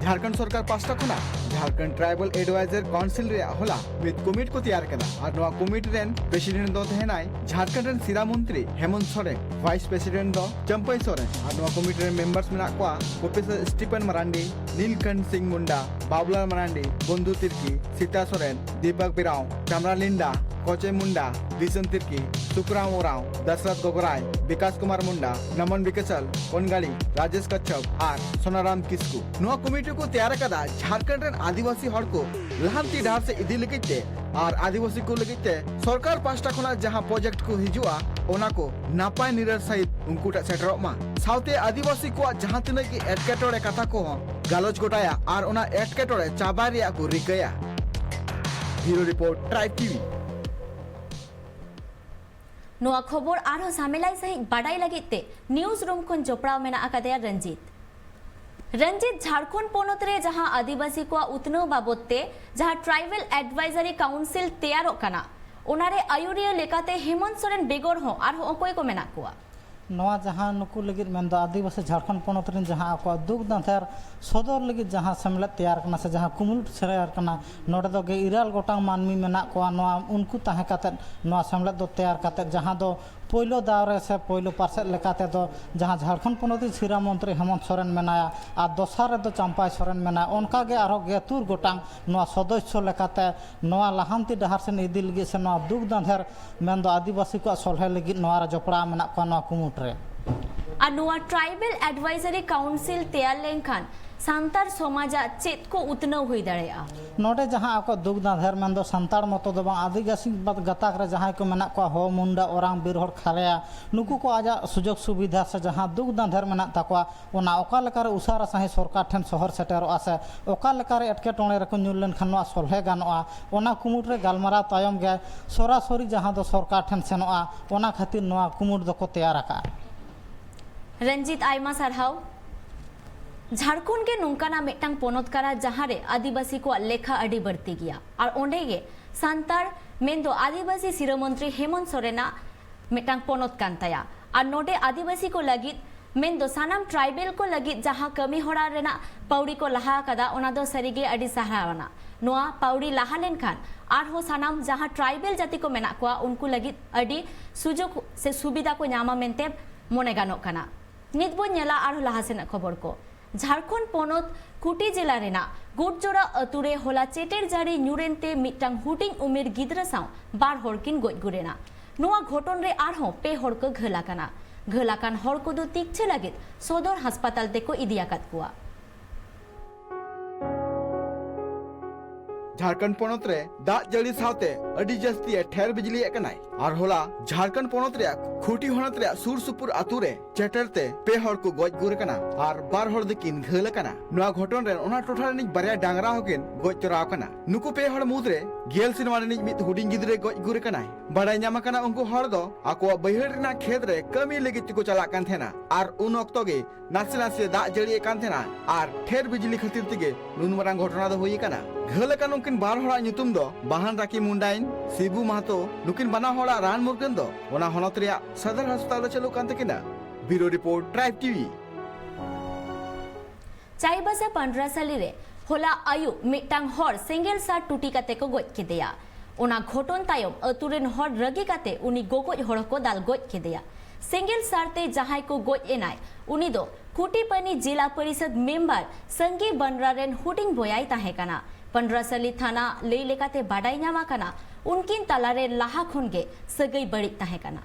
ᱡᱷᱟᱲᱠᱷᱚᱸᱰ ᱥᱚᱨᱠᱟᱨ ᱯᱟᱥᱴᱟ ᱠᱷᱚᱱᱟᱜ ᱡᱷᱟᱲᱠᱷᱚᱸᱰ ᱴᱨᱟᱭᱵᱟᱞ ᱮᱰᱵᱷᱟᱭᱡᱟᱨ ᱠᱟᱣᱩᱱᱥᱤᱞ ᱨᱮᱭᱟᱜ ᱦᱚᱞᱟ ᱢᱤᱫ ᱠᱚᱢᱤᱴ ᱠᱚ ᱛᱮᱭᱟᱨ ᱠᱮᱫᱟ ᱟᱨ ᱱᱚᱣᱟ ᱠᱚᱢᱤᱴ ᱨᱮᱱ ᱯᱨᱮᱥᱤᱰᱮᱱᱴ ᱫᱚ ᱛᱟᱦᱮᱱᱟᱭ ᱡᱷᱟᱲᱠᱷᱚᱸᱰ ᱨᱮᱱ ᱥᱤᱨᱟ ᱢᱚᱱᱛᱨᱤ ᱦᱮᱢᱚᱱᱛ ᱥᱚᱨᱮᱱ, ᱵᱷᱟᱭᱤᱥ ᱯᱨᱮᱥᱤᱰᱮᱱᱴ ᱫᱚ ᱪᱟᱢᱯᱟᱭ ᱥᱚᱨᱮᱱ ᱟᱨ ᱱᱚᱣᱟ ᱠᱚᱢᱤᱴ ᱨᱮᱱ ᱢᱮᱢᱵᱟᱨᱥ ᱢᱮᱱᱟᱜ ᱠᱚᱣᱟ ᱯᱨᱚᱯᱷᱮᱥᱚᱨ ᱥᱴᱤᱯᱷᱮᱱ ᱢᱟᱨᱟᱱᱰᱤ, ᱱᱤᱞᱠᱷᱚᱸᱰ ᱥᱤᱝ ᱢᱩᱱᱰᱟ, ᱵᱟᱵᱩᱞᱟᱞ ᱢᱟᱨᱟᱱᱰᱤ, ᱵᱚᱱᱫᱷᱩ ᱛᱤᱨᱠᱤ, ᱥᱤᱛᱟ ᱥᱚᱨᱮᱱ, ᱫᱤᱯᱚᱠ ᱵᱮᱨᱟᱣ, ᱪᱟᱢᱨᱟ ᱞᱤᱱᱰᱟ, ᱠᱚᱪᱮ ᱢᱩᱱᱰᱟ, ᱵᱤᱥᱚᱱ ᱛᱤᱨᱠᱤ, ᱥᱩᱠᱨᱟᱢ ᱳᱨᱟᱣ, ᱫᱟᱥᱨᱚᱛᱷ ᱜᱚᱜᱚᱨᱟᱭ, ᱵᱤᱠᱟᱥ ᱠᱩᱢᱟᱨ ᱢᱩᱱᱰᱟ, ᱱᱚᱢᱚᱱ ᱵᱤᱠᱟᱥᱟᱞ, ᱠᱚᱱᱜᱟᱲᱤ, ᱨᱟᱡᱮᱥ ᱠᱟᱪᱷᱚᱯ ᱟᱨ ᱥᱳᱱᱟᱨᱟᱢ ᱠᱤᱥᱠᱩ᱾ ᱱᱚᱣᱟ ᱠᱚᱢᱤᱴᱤ ᱠᱚ ᱛᱮᱭᱟᱨ ᱟᱠᱟᱫᱟ ᱡᱷᱟᱲᱠᱷᱚᱸᱰ ᱨᱮᱱ ᱟᱹᱫᱤᱵᱟᱹᱥᱤ ᱦᱚᱲ ᱠᱚ ᱞᱟᱦᱟᱱᱛᱤ ᱰᱟᱦᱟᱨ ᱥᱮᱫ ᱤᱫᱤ ᱞᱟᱹᱜᱤᱫ ᱛᱮ ᱟᱨ ᱟᱹᱫᱤᱵᱟᱹᱥᱤ ᱠᱚ ᱞᱟᱹᱜᱤᱫ ᱛᱮ ᱥᱚᱨᱠᱟᱨ ᱯᱟᱥᱴᱟ ᱠᱷᱚᱱᱟᱜ ᱡᱟᱦᱟᱸ ᱯᱨᱚᱡᱮᱠᱴ ᱠᱚ ᱦᱤᱡᱩᱜᱼᱟ, ᱚᱱᱟ ᱠᱚ ᱱᱟᱯᱟᱭ ᱱᱤᱨᱟᱹᱨ ᱥᱟᱹᱦᱤᱡ ᱩᱱᱠᱩ ᱴᱷᱮᱱ ᱥᱮᱴᱮᱨᱚᱜ ᱢᱟ᱾ ᱥᱟᱶᱛᱮ ᱟᱹᱫᱤᱵᱟᱹᱥᱤ ᱠᱚᱣᱟᱜ ᱡᱟᱦᱟᱸ ᱛᱤᱱᱟᱹᱜ ᱜᱮ ᱮᱴᱠᱮᱴᱚᱬᱮ ᱠᱟᱛᱷᱟ ᱠᱚᱦᱚᱸ ᱜᱟᱞᱚᱪ ᱜᱚᱴᱟᱭᱟ ᱟᱨ ᱚᱱᱟ ᱮᱴᱠᱮᱴᱚᱬᱮ ᱪᱟᱵᱟᱭ ᱨᱮᱭᱟᱜ ᱠᱚ ᱨᱤᱠᱟᱹᱭᱟ᱾ ᱵᱤᱭᱩᱨᱳ ᱨᱤᱯᱳᱨᱴ, ᱴᱨᱟᱭᱤᱵᱽ ᱴᱤᱵᱷᱤ᱾ ᱱᱚᱣᱟ ᱠᱷᱚᱵᱚᱨ ᱟᱨᱦᱚᱸ ᱥᱟᱢᱮᱞᱟᱭ ᱥᱟᱹᱦᱤᱡ ᱵᱟᱰᱟᱭ ᱞᱟᱹᱜᱤᱫ ᱛᱮ ᱱᱤᱭᱩᱡᱽ ᱨᱩᱢ ᱠᱷᱚᱱ ᱡᱚᱯᱲᱟᱣ ᱢᱮᱱᱟᱜ ᱟᱠᱟᱫᱮᱭᱟ ᱨᱚᱧᱡᱤᱛ᱾ ᱨᱚᱧᱡᱤᱛ, ᱡᱷᱟᱲᱠᱷᱚᱸᱰ ᱯᱚᱱᱚᱛ ᱨᱮ ᱡᱟᱦᱟᱸ ᱟᱹᱫᱤᱵᱟᱹᱥᱤ ᱠᱚᱣᱟᱜ ᱩᱛᱱᱟᱹᱣ ᱵᱟᱵᱚᱛ ᱛᱮ ᱡᱟᱦᱟᱸ ᱴᱨᱟᱭᱵᱟᱞ ᱮᱰᱵᱷᱟᱭᱡᱟᱨᱤ ᱠᱟᱣᱩᱱᱥᱤᱞ ᱛᱮᱭᱟᱨᱚᱜ ᱠᱟᱱᱟ, ᱚᱱᱟᱨᱮ ᱟᱹᱭᱩᱨᱤᱭᱟᱹ ᱞᱮᱠᱟᱛᱮ ᱦᱮᱢᱚᱱᱛ ᱥᱚᱨᱮᱱ ᱵᱮᱜᱚᱨ ᱦᱚᱸ ᱟᱨᱦᱚᱸ ᱚᱠᱚᱭ ᱠᱚ ᱢᱮᱱᱟᱜ ᱠᱚᱣᱟ? ᱱᱚᱣᱟ ᱡᱟᱦᱟᱸ ᱱᱩᱠᱩ ᱞᱟᱹᱜᱤᱫ ᱢᱮᱱᱫᱚ ᱟᱹᱫᱤᱵᱟᱹᱥᱤ ᱡᱷᱟᱲᱠᱷᱚᱸᱰ ᱯᱚᱱᱚᱛ ᱨᱮᱱ ᱡᱟᱦᱟᱸ ᱟᱠᱚᱣᱟᱜ ᱫᱩᱠ ᱫᱟᱸᱫᱷᱮᱨ ᱥᱚᱫᱚᱨ ᱞᱟᱹᱜᱤᱫ ᱡᱟᱦᱟᱸ ᱥᱮᱢᱞᱮᱫ ᱛᱮᱭᱟᱨ ᱠᱟᱱᱟ ᱥᱮ ᱡᱟᱦᱟᱸ ᱠᱩᱢᱩᱴ ᱛᱮᱭᱟᱨ ᱠᱟᱱᱟ, ᱱᱚᱰᱮ ᱫᱚ ᱜᱮᱞ ᱤᱨᱟᱹᱞ ᱜᱚᱴᱟᱝ ᱢᱟᱹᱱᱢᱤ ᱢᱮᱱᱟᱜ ᱠᱚᱣᱟ᱾ ᱱᱚᱣᱟ ᱩᱱᱠᱩ ᱛᱟᱦᱮᱸ ᱠᱟᱛᱮᱫ ᱱᱚᱣᱟ ᱥᱮᱢᱞᱮᱫ ᱫᱚ ᱛᱮᱭᱟᱨ ᱠᱟᱛᱮᱫ, ᱡᱟᱦᱟᱸ ᱫᱚ ᱯᱳᱭᱞᱳ ᱫᱟᱣ ᱨᱮ ᱥᱮ ᱯᱳᱭᱞᱳ ᱯᱟᱨᱥᱮᱫ ᱞᱮᱠᱟ ᱛᱮᱫᱚ ᱡᱟᱦᱟᱸ ᱡᱷᱟᱲᱠᱷᱚᱸᱰ ᱯᱚᱱᱚᱛ ᱨᱤᱱ ᱥᱤᱨᱟᱹ ᱢᱚᱱᱛᱨᱤ ᱦᱮᱢᱚᱱᱛ ᱥᱚᱨᱮᱱ ᱢᱮᱱᱟᱭᱟ ᱟᱨ ᱫᱚᱥᱟᱨ ᱨᱮᱫᱚ ᱪᱟᱢᱯᱟᱭ ᱥᱚᱨᱮᱱ ᱢᱮᱱᱟᱭᱟ, ᱚᱱᱠᱟ ᱜᱮ ᱟᱨᱦᱚᱸ ᱜᱮᱛᱩᱨ ᱜᱚᱴᱟᱝ ᱱᱚᱣᱟ ᱥᱚᱫᱚᱥᱥᱚ ᱞᱮᱠᱟᱛᱮ ᱱᱚᱣᱟ ᱞᱟᱦᱟᱱᱛᱤ ᱰᱟᱦᱟᱨ ᱥᱮᱱ ᱤᱫᱤ ᱞᱟᱹᱜᱤᱫ ᱥᱮ ᱱᱚᱣᱟ ᱫᱩᱠ ᱫᱟᱸᱫᱷᱮᱨ ᱢᱮᱱᱫᱚ ᱟᱹᱫᱤᱵᱟᱹᱥᱤ ᱠᱚᱣᱟᱜ ᱥᱚᱞᱦᱮ ᱞᱟᱹᱜᱤᱫ ᱱᱚᱣᱟ ᱨᱮ ᱡᱚᱯᱲᱟᱣ ᱢᱮᱱᱟᱜ ᱠᱚᱣᱟ ᱱᱚᱣᱟ ᱠᱩᱢᱩᱴ ᱨᱮ᱾ ᱟᱨ ᱱᱚᱣᱟ Tribal Advisory Council ᱛᱮᱭᱟᱨ ᱞᱮᱱᱠᱷᱟᱱ ᱥᱟᱱᱛᱟᱲ ᱥᱚᱢᱟᱡᱟᱜ ᱪᱮᱫ ᱠᱚ ᱩᱛᱱᱟᱹᱣ ᱦᱩᱭ ᱫᱟᱲᱮᱭᱟᱜᱼᱟ? ᱱᱚᱰᱮ ᱡᱟᱦᱟᱸ ᱟᱠᱚ ᱫᱩᱠ ᱫᱟᱸᱫᱷᱮᱨ ᱢᱮᱱᱫᱚ ᱥᱟᱱᱛᱟᱲ ᱢᱚᱛᱚ ᱫᱚ ᱵᱟᱝ, ᱟᱹᱫᱤᱵᱟᱹᱥᱤ ᱜᱟᱛᱟᱠ ᱨᱮ ᱡᱟᱦᱟᱸᱭ ᱠᱚ ᱢᱮᱱᱟᱜ ᱠᱚᱣᱟ, ᱦᱳ, ᱢᱩᱱᱰᱟ, ᱳᱨᱟᱝ, ᱵᱤᱨᱦᱚᱲ, ᱠᱷᱟᱞᱮᱭᱟ, ᱱᱩᱠᱩ ᱠᱚ ᱟᱡᱟᱜ ᱥᱩᱡᱳᱜᱽ ᱥᱩᱵᱤᱫᱷᱟ ᱥᱮ ᱡᱟᱦᱟᱸ ᱫᱩᱠ ᱫᱟᱸᱫᱷᱮᱨ ᱢᱮᱱᱟᱜ ᱛᱟᱠᱚᱣᱟ, ᱚᱱᱟ ᱚᱠᱟ ᱞᱮᱠᱟᱨᱮ ᱩᱥᱟᱹᱨᱟ ᱥᱟᱺᱦᱤᱡ ᱥᱚᱨᱠᱟᱨ ᱴᱷᱮᱱ ᱥᱚᱦᱚᱨ ᱥᱮᱴᱮᱨᱚᱜᱼᱟ ᱥᱮ ᱚᱠᱟ ᱞᱮᱠᱟᱨᱮ ᱮᱴᱠᱮᱴᱚᱬᱮ ᱨᱮᱠᱚ ᱧᱩᱨ ᱞᱮᱱᱠᱷᱟᱱ ᱱᱚᱣᱟ ᱥᱚᱞᱦᱮ ᱜᱟᱱᱚᱜᱼᱟ, ᱚᱱᱟ ᱠᱩᱢᱩᱴ ᱨᱮ ᱜᱟᱞᱢᱟᱨᱟᱣ ᱛᱟᱭᱚᱢ ᱜᱮ ᱥᱚᱨᱟᱥᱚᱨᱤ ᱡᱟᱦᱟᱸ ᱫᱚ ᱥᱚᱨᱠᱟᱨ ᱴᱷᱮᱱ ᱥᱮᱱᱚᱜᱼᱟ, ᱚᱱᱟ ᱠᱷᱟᱹᱛᱤᱨ ᱱᱚᱣᱟ ᱠᱩᱢᱩᱴ ᱫᱚᱠᱚ ᱛᱮᱭᱟᱨ ᱟᱠᱟᱫᱼᱟ᱾ ᱨᱚᱧᱡᱤᱛ, ᱟᱭᱢᱟ ᱥᱟᱨᱦᱟᱣ᱾ ᱡᱷᱟᱲᱠᱷᱚᱸᱰ ᱜᱮ ᱱᱚᱝᱠᱟᱱᱟᱜ ᱢᱤᱫᱴᱟᱝ ᱯᱚᱱᱚᱛ ᱠᱟᱱᱟ, ᱡᱟᱦᱟᱸ ᱨᱮ ᱟᱹᱫᱤᱵᱟᱹᱥᱤ ᱠᱚᱣᱟᱜ ᱞᱮᱠᱷᱟ ᱟᱹᱰᱤ ᱵᱟᱹᱲᱛᱤ ᱜᱮᱭᱟ᱾ ᱟᱨ ᱚᱸᱰᱮ ᱜᱮ ᱥᱟᱱᱛᱟᱲ, ᱢᱮᱱᱫᱚ ᱟᱹᱫᱤᱵᱟᱹᱥᱤ ᱥᱤᱨᱟᱹ ᱢᱚᱱᱛᱨᱤ ᱦᱮᱢᱚᱱᱛ ᱥᱚᱨᱮᱱᱟᱜ ᱢᱤᱫᱴᱟᱝ ᱯᱚᱱᱚᱛ ᱠᱟᱱ ᱛᱟᱭᱟ᱾ ᱟᱨ ᱱᱚᱰᱮ ᱟᱹᱫᱤᱵᱟᱹᱥᱤ ᱠᱚ ᱞᱟᱹᱜᱤᱫ, ᱢᱮᱱᱫᱚ ᱥᱟᱱᱟᱢ tribal ᱠᱚ ᱞᱟᱹᱜᱤᱫ ᱡᱟᱦᱟᱸ ᱠᱟᱹᱢᱤ ᱦᱚᱨᱟ ᱨᱮᱱᱟᱜ ᱯᱟᱹᱣᱲᱤ ᱠᱚ ᱞᱟᱦᱟ ᱟᱠᱟᱫᱟ, ᱚᱱᱟ ᱫᱚ ᱥᱟᱹᱨᱤᱜᱮ ᱟᱹᱰᱤ ᱥᱟᱨᱦᱟᱣ ᱟᱱᱟᱜ᱾ ᱱᱚᱣᱟ ᱯᱟᱹᱣᱲᱤ ᱞᱟᱦᱟ ᱞᱮᱱᱠᱷᱟᱱ ᱟᱨᱦᱚᱸ ᱥᱟᱱᱟᱢ ᱡᱟᱦᱟᱸ tribal ᱡᱟᱹᱛᱤ ᱠᱚ ᱢᱮᱱᱟᱜ ᱠᱚᱣᱟ, ᱩᱱᱠᱩ ᱞᱟᱹᱜᱤᱫ ᱟᱹᱰᱤ ᱥᱩᱡᱳᱜᱽ ᱥᱮ ᱥᱩᱵᱤᱫᱷᱟ ᱠᱚ ᱧᱟᱢᱟ ᱢᱮᱱᱛᱮ ᱢᱚᱱᱮ ᱜᱟᱱᱚᱜ ᱠᱟᱱᱟ᱾ ᱱᱤᱛ ᱵᱚᱱ ᱧᱮᱞᱟ ᱟᱨᱦᱚᱸ ᱞᱟᱦᱟ ᱥᱮᱱᱟᱜ ᱠᱷᱚᱵᱚᱨ ᱠᱚ᱾ ᱡᱷᱟᱲᱠᱷᱚᱸᱰ ᱯᱚᱱᱚᱛ ᱠᱩᱴᱤ ᱡᱮᱞᱟ ᱨᱮᱱᱟᱜ ᱜᱳᱴᱡᱳᱲᱟ ᱟᱹᱛᱩ ᱨᱮ ᱦᱚᱞᱟ ᱪᱮᱴᱮᱨ ᱡᱟᱹᱲᱤ ᱧᱩᱨᱮᱱ ᱛᱮ ᱢᱤᱫᱴᱟᱝ ᱦᱩᱰᱤᱧ ᱩᱢᱮᱨ ᱜᱤᱫᱽᱨᱟᱹ ᱥᱟᱶ ᱵᱟᱨ ᱦᱚᱲ ᱠᱤᱱ ᱜᱚᱡ ᱜᱩᱨ ᱮᱱᱟ᱾ ᱱᱚᱣᱟ ᱜᱷᱚᱴᱚᱱ ᱨᱮ ᱟᱨᱦᱚᱸ ᱯᱮ ᱦᱚᱲ ᱠᱚ ᱜᱷᱟᱹᱞ ᱟᱠᱟᱱᱟ᱾ ᱜᱷᱟᱹᱞ ᱟᱠᱟᱱ ᱦᱚᱲ ᱠᱚᱫᱚ ᱛᱤᱠᱪᱷᱟᱹ ᱞᱟᱹᱜᱤᱫ ᱥᱚᱫᱚᱨ ᱦᱟᱥᱯᱟᱛᱟᱞ ᱛᱮᱠᱚ ᱤᱫᱤ ᱟᱠᱟᱫ ᱠᱚᱣᱟ᱾ ᱡᱷᱟᱲᱠᱷᱚᱸᱰ ᱯᱚᱱᱚᱛ ᱨᱮ ᱫᱟᱜ ᱡᱟᱹᱲᱤ ᱥᱟᱶᱛᱮ ᱟᱹᱰᱤ ᱡᱟᱹᱥᱛᱤ ᱮ ᱴᱷᱮᱨ ᱵᱤᱡᱽᱞᱤᱭᱮᱫ ᱠᱟᱱᱟᱭ᱾ ᱟᱨ ᱦᱚᱞᱟ ᱡᱷᱟᱲᱠᱷᱚᱸᱰ ᱯᱚᱱᱚᱛ ᱨᱮᱭᱟᱜ ᱠᱷᱩᱸᱴᱤ ᱦᱚᱱᱚᱛ ᱨᱮᱭᱟᱜ ᱥᱩᱨ ᱥᱩᱯᱩᱨ ᱟᱹᱛᱩ ᱨᱮ ᱪᱮᱴᱮᱨ ᱛᱮ ᱯᱮ ᱦᱚᱲ ᱠᱚ ᱜᱚᱡ ᱜᱩᱨ ᱟᱠᱟᱱᱟ ᱟᱨ ᱵᱟᱨ ᱦᱚᱲ ᱫᱚᱠᱤᱱ ᱜᱷᱟᱹᱞ ᱟᱠᱟᱱᱟ᱾ ᱱᱚᱣᱟ ᱜᱷᱚᱴᱚᱱ ᱨᱮ ᱚᱱᱟ ᱴᱚᱴᱷᱟ ᱨᱤᱱᱤᱡ ᱵᱟᱨᱭᱟ ᱰᱟᱝᱨᱟ ᱦᱚᱸᱠᱤᱱ ᱜᱚᱡ ᱛᱚᱨᱟ ᱟᱠᱟᱱᱟ᱾ ᱱᱩᱠᱩ ᱯᱮ ᱦᱚᱲ ᱢᱩᱫᱽᱨᱮ ᱜᱮᱞ ᱥᱮᱨᱢᱟ ᱨᱤᱱᱤᱡ ᱢᱤᱫ ᱦᱩᱰᱤᱧ ᱜᱤᱫᱽᱨᱟᱹ ᱜᱚᱡ ᱜᱩᱨ ᱟᱠᱟᱱᱟᱭ᱾ ᱵᱟᱲᱟᱭ ᱧᱟᱢ ᱟᱠᱟᱱᱟ, ᱩᱱᱠᱩ ᱦᱚᱲ ᱫᱚ ᱟᱠᱚᱣᱟᱜ ᱵᱟᱹᱭᱦᱟᱹᱲ ᱨᱮᱱᱟᱜ ᱠᱷᱮᱛ ᱨᱮ ᱠᱟᱹᱢᱤ ᱞᱟᱹᱜᱤᱫ ᱛᱮᱠᱚ ᱪᱟᱞᱟᱜ ᱠᱟᱱ ᱛᱟᱦᱮᱱᱟ ᱟᱨ ᱩᱱ ᱚᱠᱛᱚ ᱜᱮ ᱱᱟᱥᱮ ᱱᱟᱥᱮ ᱫᱟᱜ ᱡᱟᱹᱲᱤᱭᱮᱫ ᱠᱟᱱ ᱛᱟᱦᱮᱱᱟ ᱟᱨ ᱴᱷᱮᱨ ᱵᱤᱡᱽᱞᱤ ᱠᱷᱟᱹᱛᱤᱨ ᱛᱮᱜᱮ ᱱᱩᱱ ᱢᱟᱨᱟᱝ ᱜᱷᱚᱴᱚᱱᱟ ᱫᱚ ᱦᱩᱭ ᱟᱠᱟᱱᱟ᱾ ᱜᱷᱟᱹᱞ ᱟᱠᱟᱱ ᱩᱱᱠᱤᱱ ᱵᱟᱨ ᱦᱚᱲᱟᱜ ᱧᱩᱛᱩᱢ ᱫᱚ ᱵᱟᱦᱟᱱ ᱨᱟᱠᱤ ᱢᱩᱱᱰᱟᱭᱤᱱ, ᱥᱤᱵᱩ ᱢᱟᱦᱟᱛᱚ, ᱱᱩᱠᱤᱱ ᱵᱟᱱᱟ ᱦᱚᱲᱟᱜ ᱨᱟᱱ ᱢᱩᱨᱜᱟᱹᱱ ᱫᱚ ᱚᱱᱟ ᱦᱚᱱᱚᱛ ᱨᱮᱭᱟᱜ ᱥᱚᱫᱚᱨ ᱦᱟᱥᱯᱟᱛᱟᱞ ᱨᱮ ᱪᱟᱹᱞᱩᱜ ᱠᱟᱱ ᱛᱟᱹᱠᱤᱱᱟ᱾ ᱵᱤᱭᱩᱨᱳ ᱨᱤᱯᱳᱨᱴ, ᱴᱨᱟᱭᱤᱵᱽ ᱴᱤᱵᱷᱤ᱾ ᱪᱟᱭᱵᱟᱥᱟ ᱯᱟᱱᱰᱨᱟᱥᱟᱞᱤ ᱨᱮ ᱦᱚᱞᱟ ᱟᱹᱭᱩᱵ ᱢᱤᱫᱴᱟᱝ ᱦᱚᱲ ᱥᱮᱸᱜᱮᱞ ᱥᱟᱨ ᱴᱩᱴᱤ ᱠᱟᱛᱮ ᱠᱚ ᱜᱚᱡ ᱠᱮᱫᱮᱭᱟ᱾ ᱚᱱᱟ ᱜᱷᱚᱴᱚᱱ ᱛᱟᱭᱚᱢ ᱟᱹᱛᱩ ᱨᱮᱱ ᱦᱚᱲ ᱨᱟᱹᱜᱤ ᱠᱟᱛᱮ ᱩᱱᱤ ᱜᱚᱜᱚᱡ ᱦᱚᱲ ᱠᱚ ᱫᱟᱞ ᱜᱚᱡ ᱠᱮᱫᱮᱭᱟ᱾ ᱥᱮᱸᱜᱮᱞ ᱥᱟᱨᱛᱮ ᱡᱟᱦᱟᱸᱭ ᱠᱚ ᱜᱚᱡ ᱮᱱᱟᱭ, ᱩᱱᱤ ᱫᱚ ᱠᱷᱩᱴᱤᱯᱟᱱᱤ ᱡᱤᱞᱟ ᱯᱚᱨᱤᱥᱚᱫ ᱢᱮᱢᱵᱟᱨ ᱥᱟᱝᱜᱤ ᱵᱟᱱᱨᱟ ᱨᱮᱱ ᱦᱩᱰᱤᱧ ᱵᱚᱭᱟᱭ ᱛᱟᱦᱮᱸ ᱠᱟᱱᱟ᱾ ᱯᱟᱱᱰᱨᱟᱥᱟᱞᱤ ᱛᱷᱟᱱᱟ ᱞᱟᱹᱭ ᱞᱮᱠᱟᱛᱮ ᱵᱟᱰᱟᱭ ᱧᱟᱢ ᱟᱠᱟᱱᱟ, ᱩᱱᱠᱤᱱ ᱛᱟᱞᱟᱨᱮ ᱞᱟᱦᱟ ᱠᱷᱚᱱ ᱜᱮ ᱥᱟᱹᱜᱟᱹᱭ ᱵᱟᱹᱲᱤᱡ ᱛᱟᱦᱮᱸ ᱠᱟᱱᱟ᱾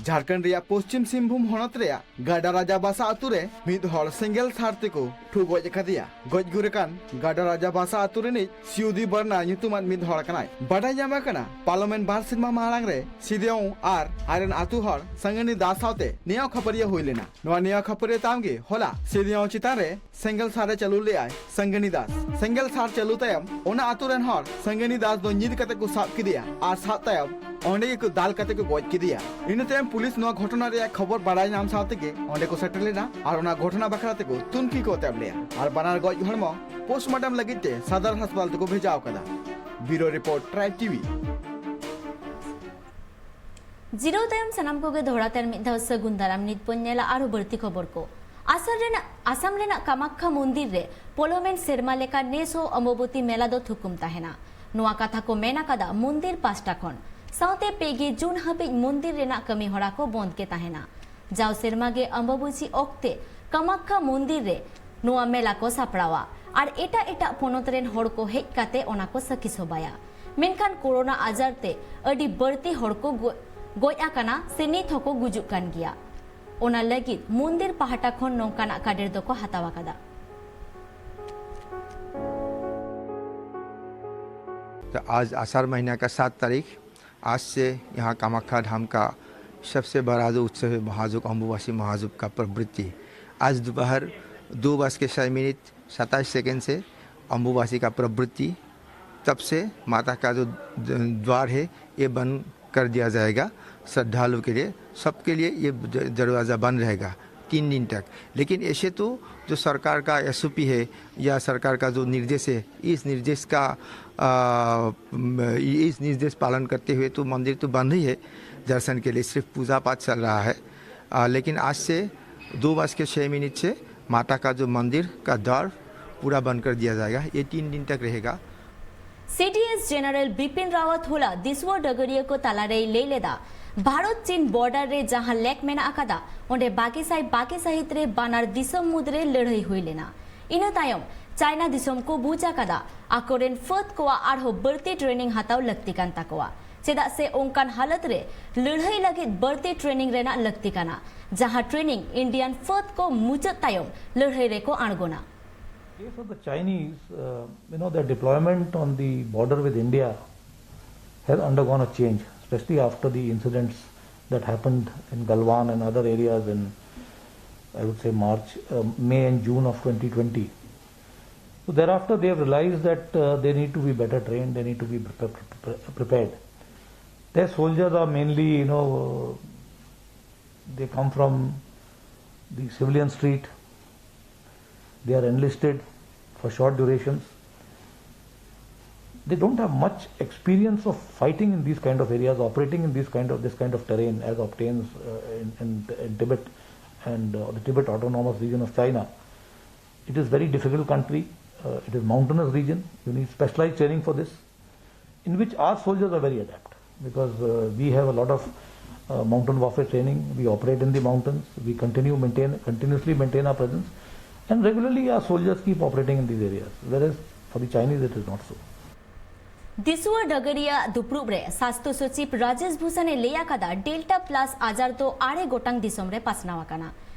ᱡᱷᱟᱲᱠᱷᱚᱸᱰ ᱨᱮᱭᱟᱜ ᱯᱚᱥᱪᱤᱢ ᱥᱤᱝᱵᱷᱩᱢ ᱦᱚᱱᱚᱛ ᱨᱮᱭᱟᱜ ᱜᱟᱰᱟ ᱨᱟᱡᱟ ᱵᱟᱥᱟ ᱟᱛᱩ ᱨᱮ ᱢᱤᱫ ᱦᱚᱲ ᱥᱮᱸᱜᱮᱞ ᱥᱟᱨ ᱛᱮᱠᱚ ᱴᱷᱩ ᱜᱚᱡ ᱟᱠᱟᱫᱮᱭᱟ᱾ ᱜᱚᱡ ᱜᱩᱨ ᱟᱠᱟᱱ ᱜᱟᱰᱟ ᱨᱟᱡᱟ ᱵᱟᱥᱟ ᱟᱛᱩ ᱨᱤᱱᱤᱡ ᱥᱤᱭᱩᱫᱤ ᱵᱟᱨᱱᱟ ᱧᱩᱛᱩᱢᱟᱱ ᱢᱤᱫ ᱦᱚᱲ ᱠᱟᱱᱟᱭ᱾ ᱵᱟᱰᱟᱭ ᱧᱟᱢ ᱟᱠᱟᱱᱟ, ᱯᱟᱨᱞᱟᱢᱮᱱᱴ ᱵᱟᱨ ᱥᱮᱨᱢᱟ ᱢᱟᱲᱟᱝ ᱨᱮ ᱥᱤᱫᱮᱣ ᱟᱨ ᱟᱡᱨᱮᱱ ᱟᱛᱩ ᱦᱚᱲ ᱥᱟᱝᱜᱟᱱᱤ ᱫᱟᱥ ᱥᱟᱶᱛᱮ ᱱᱮᱭᱟᱣ ᱠᱷᱟᱹᱯᱟᱹᱨᱤᱭᱟᱹ ᱦᱩᱭ ᱞᱮᱱᱟ᱾ ᱱᱚᱣᱟ ᱱᱮᱭᱟᱣ ᱠᱷᱟᱹᱯᱟᱹᱨᱤᱭᱟᱹ ᱛᱟᱭᱚᱢ ᱜᱮ ᱦᱚᱞᱟ ᱥᱤᱫᱮᱣ ᱪᱮᱛᱟᱱ ᱨᱮ ᱥᱮᱸᱜᱮᱞ ᱥᱟᱨᱮ ᱪᱟᱹᱞᱩ ᱞᱮᱫᱟᱭ ᱥᱟᱝᱜᱟᱱᱤ ᱫᱟᱥ᱾ ᱥᱮᱸᱜᱮᱞ ᱥᱟᱨ ᱪᱟᱹᱞᱩ ᱛᱟᱭᱚᱢ ᱚᱱᱟ ᱟᱛᱩ ᱨᱮᱱ ᱦᱚᱲ ᱥᱟᱝᱜᱟᱱᱤ ᱫᱟᱥ ᱫᱚ ᱧᱤᱨ ᱠᱟᱛᱮ ᱠᱚ ᱥᱟᱵ ᱠᱮᱫᱮᱭᱟ ᱟᱨ ᱥᱟᱵ ᱛᱟᱭᱚᱢ ᱚᱸᱰᱮ ᱜᱮᱠᱚ ᱫᱟᱞ ᱠᱟᱛᱮ ᱠᱚ ᱜᱚᱡ ᱠᱮᱫᱮᱭᱟ᱾ ᱤᱱᱟᱹ ᱛᱟᱭᱚᱢ ᱯᱩᱞᱤᱥ ᱱᱚᱣᱟ ᱜᱷᱚᱴᱚᱱᱟ ᱨᱮᱭᱟᱜ ᱠᱷᱚᱵᱚᱨ ᱵᱟᱲᱟᱭ ᱧᱟᱢ ᱥᱟᱶ ᱛᱮᱜᱮ ᱚᱸᱰᱮ ᱠᱚ ᱥᱮᱴᱮᱨ ᱞᱮᱱᱟ ᱟᱨ ᱚᱱᱟ ᱜᱷᱚᱴᱚᱱᱟ ᱵᱟᱠᱷᱨᱟ ᱛᱮᱠᱚ ᱛᱩᱱᱠᱷᱤ ᱠᱚ ᱮᱛᱚᱦᱚᱵ ᱞᱮᱫᱟ ᱟᱨ ᱵᱟᱱᱟᱨ ᱜᱚᱡ ᱦᱚᱲᱢᱚ ᱯᱳᱥᱴᱢᱚᱨᱴᱮᱢ ᱞᱟᱹᱜᱤᱫ ᱛᱮ ᱥᱟᱫᱟᱨ ᱦᱟᱥᱯᱟᱛᱟᱞ ᱛᱮᱠᱚ ᱵᱷᱮᱡᱟ ᱟᱠᱟᱫᱟ᱾ ᱵᱤᱭᱩᱨᱳ ᱨᱤᱯᱳᱨᱴ, ᱴᱨᱟᱭᱤᱵᱽ ᱴᱤᱵᱷᱤ᱾ ᱡᱤᱨᱟᱹᱣ ᱛᱟᱭᱚᱢ ᱥᱟᱱᱟᱢ ᱠᱚᱜᱮ ᱫᱚᱦᱲᱟ ᱛᱮ ᱟᱨ ᱢᱤᱫ ᱫᱷᱟᱣ ᱥᱟᱹᱜᱩᱱ ᱫᱟᱨᱟᱢ᱾ ᱱᱤᱛ ᱵᱚᱱ ᱧᱮᱞᱟ ᱟᱨᱦᱚᱸ ᱵᱟᱹᱲᱛᱤ ᱠᱷᱚᱵᱚᱨ ᱠᱚ᱾ ᱟᱥᱟᱢ ᱨᱮᱱᱟᱜ, ᱟᱥᱟᱢ ᱨᱮᱱᱟᱜ ᱠᱟᱢᱟᱠᱠᱷᱟ ᱢᱚᱱᱫᱤᱨ ᱨᱮ ᱯᱚᱞᱚᱢᱮᱱ ᱥᱮᱨᱢᱟ ᱞᱮᱠᱟ ᱱᱮᱥ ᱦᱚᱸ ᱚᱢᱵᱚᱵᱚᱛᱤ ᱢᱮᱞᱟ ᱫᱚ ᱛᱷᱩᱠᱩᱢ ᱛᱟᱦᱮᱱᱟ᱾ ᱱᱚᱣᱟ ᱠᱟᱛᱷᱟ ᱠᱚ ᱢᱮᱱ ᱟᱠᱟᱫᱟ ᱢᱚᱱᱫᱤᱨ ᱯᱟᱥᱴᱟ ᱠᱷᱚᱱ᱾ ᱥᱟᱶᱛᱮ ᱯᱮ ᱜᱮ ᱡᱩᱱ ᱦᱟᱹᱵᱤᱡ ᱢᱚᱱᱫᱤᱨ ᱨᱮᱱᱟᱜ ᱠᱟᱹᱢᱤ ᱦᱚᱨᱟ ᱠᱚ ᱵᱚᱱᱫ ᱜᱮ ᱛᱟᱦᱮᱱᱟ᱾ ᱡᱟᱣ ᱥᱮᱨᱢᱟ ᱜᱮ ᱚᱢᱵᱚᱵᱚᱪᱤ ᱚᱠᱛᱮ ᱠᱟᱢᱟᱠᱠᱷᱟ ᱢᱚᱱᱫᱤᱨ ᱨᱮ ᱱᱚᱣᱟ ᱢᱮᱞᱟ ᱠᱚ ᱥᱟᱯᱲᱟᱣᱟ ᱟᱨ ᱮᱴᱟᱜ ᱮᱴᱟᱜ ᱯᱚᱱᱚᱛ ᱨᱮᱱ ᱦᱚᱲ ᱠᱚ ᱦᱮᱡ ᱠᱟᱛᱮ ᱚᱱᱟ ᱠᱚ ᱥᱟᱹᱠᱷᱤ ᱥᱚᱵᱷᱟᱭᱟ᱾ ᱢᱮᱱᱠᱷᱟᱱ ᱠᱳᱨᱳᱱᱟ ᱟᱡᱟᱨ ᱛᱮ ᱟᱹᱰᱤ ᱵᱟᱹᱲᱛᱤ ᱦᱚᱲ ᱠᱚ ᱜᱚ-, ᱜᱚᱡ ᱟᱠᱟᱱᱟ ᱥᱮ ᱱᱤᱛ ᱦᱚᱸᱠᱚ ᱜᱩᱡᱩᱜ ᱠᱟᱱ ᱜᱮᱭᱟ᱾ ᱚᱱᱟ ᱞᱟᱹᱜᱤᱫ ᱢᱚᱱᱫᱤᱨ ᱯᱟᱦᱴᱟ ᱠᱷᱚᱱ ᱱᱚᱝᱠᱟᱱᱟᱜ ᱠᱟᱰᱮᱨ ᱫᱚᱠᱚ ᱦᱟᱛᱟᱣ ᱟᱠᱟᱫᱟ᱾ तो आज आषाढ़ महीना का सात तारीख, आज से यहाँ कामाख्या धाम का सबसे बड़ा जो उत्सव है महाजोग, अम्बुबासी महाजोग का प्रवृत्ति। आज दोपहर दो बज के छः मिनट सत्ताईस सेकंड से अम्बुबासी का प्रवृत्ति, तब से माता का जो द-, द्वार है, ये बंद कर दिया जाएगा श्रद्धालु के लिए। सबके लिए ये द-, दरवाज़ा बंद रहेगा तीन दिन तक। लेकिन ऐसे तो जो सरकार का एसओपी है या सरकार का जो निर्देश है, इस निर्देश का, आ, म, इस निर्देश पालन करते हुए तो मंदिर तो बंद ही है दर्शन के लिए, सिर्फ पूजा पाठ चल रहा है। आ, लेकिन आज से दो बज के छः मिनट से माता का जो मंदिर का द्वार पूरा बंद कर दिया जाएगा, ये तीन दिन तक रहेगा। ᱥᱤᱰᱤᱮᱥ ᱡᱮᱱᱟᱨᱮᱞ ᱵᱤᱯᱤᱱ ᱨᱟᱣᱟᱛ ᱦᱚᱞᱟ ᱫᱤᱥᱩᱣᱟᱹ ᱰᱟᱹᱜᱟᱹᱨᱤᱭᱟᱹ ᱠᱚ ᱛᱟᱞᱟᱨᱮᱭ ᱞᱟᱹᱭ ᱞᱮᱫᱟ, ᱵᱷᱟᱨᱚᱛ ᱪᱤᱱ ᱵᱚᱨᱰᱟᱨ ᱨᱮ ᱡᱟᱦᱟᱸ ᱞᱮᱠ ᱢᱮᱱᱟᱜ ᱟᱠᱟᱫᱟ, ᱚᱸᱰᱮ ᱵᱟᱜᱮ ᱥᱟᱭ ᱵᱟᱜᱮ ᱥᱟᱹᱦᱤᱛ ᱨᱮ ᱵᱟᱱᱟᱨ ᱫᱤᱥᱚᱢ ᱢᱩᱫᱽᱨᱮ ᱞᱟᱹᱲᱦᱟᱹᱭ ᱦᱩᱭ ᱞᱮᱱᱟ᱾ ᱤᱱᱟᱹ ᱛᱟᱭᱚᱢ ᱪᱟᱭᱱᱟ ᱫᱤᱥᱚᱢ ᱠᱚ ᱵᱩᱡᱽ ᱟᱠᱟᱫᱟ, ᱟᱠᱚᱨᱮᱱ ᱯᱷᱟᱹᱫ ᱠᱚᱣᱟᱜ ᱟᱨᱦᱚᱸ ᱵᱟᱹᱲᱛᱤ ᱴᱨᱮᱱᱤᱝ ᱦᱟᱛᱟᱣ ᱞᱟᱹᱠᱛᱤ ᱠᱟᱱ ᱛᱟᱠᱚᱣᱟ᱾ ᱪᱮᱫᱟᱜ ᱥᱮ ᱚᱱᱠᱟᱱ ᱦᱟᱞᱚᱛ ᱨᱮ ᱞᱟᱹᱲᱦᱟᱹᱭ ᱞᱟᱹᱜᱤᱫ ᱵᱟᱹᱲᱛᱤ ᱴᱨᱮᱱᱤᱝ ᱨᱮᱱᱟᱜ ᱞᱟᱹᱠᱛᱤ ᱠᱟᱱᱟ, ᱡᱟᱦᱟᱸ ᱴᱨᱮᱱᱤᱝ ᱤᱱᱰᱤᱭᱟᱱ ᱯᱷᱟᱹᱫ ᱠᱚ ᱢᱩᱪᱟᱹᱫ ᱛᱟᱭᱚᱢ ᱞᱟᱹᱲᱦᱟᱹᱭ ᱨᱮᱠᱚ ᱟᱬᱜᱚᱱᱟ᱾ Case of the Chinese, uh, you know, their deployment on the border with India has undergone a change, especially after the incidents that happened in Galwan and other areas in, I would say, March, uh, May and June of twenty twenty. So thereafter, they have realized that uh, they need to be better trained, they need to be pre- pre- prepared. Their soldiers are mainly, you know, they come from the civilian street, they are enlisted for short durations. They don't have much experience of fighting in these kind of areas, operating in these kind of this kind of terrain as obtains uh, in, in, in Tibet and uh, the Tibet Autonomous Region of China. It is very difficult country. Uh, it is mountainous region. You need specialized training for this, in which our soldiers are very adept because uh, we have a lot of uh, mountain warfare training. We operate in the mountains. We continue maintain continuously maintain our presence, and regularly our soldiers keep operating in these areas. Whereas for the Chinese, it is not so. ᱫᱤᱥᱩᱣᱟᱹ ᱰᱟᱹᱜᱟᱹᱨᱤᱭᱟᱹ ᱫᱩᱯᱲᱩᱵ ᱨᱮ ᱥᱟᱥᱛᱷᱚ ᱥᱚᱪᱤᱵᱽ ᱨᱟᱡᱮᱥ ᱵᱷᱩᱥᱚᱱᱮ ᱞᱟᱹᱭ ᱟᱠᱟᱫᱟ, Delta plus ᱟᱡᱟᱨ ᱫᱚ ᱟᱨᱮ ᱜᱚᱴᱟᱝ ᱫᱤᱥᱚᱢ ᱨᱮ ᱯᱟᱥᱱᱟᱣ ᱟᱠᱟᱱᱟ᱾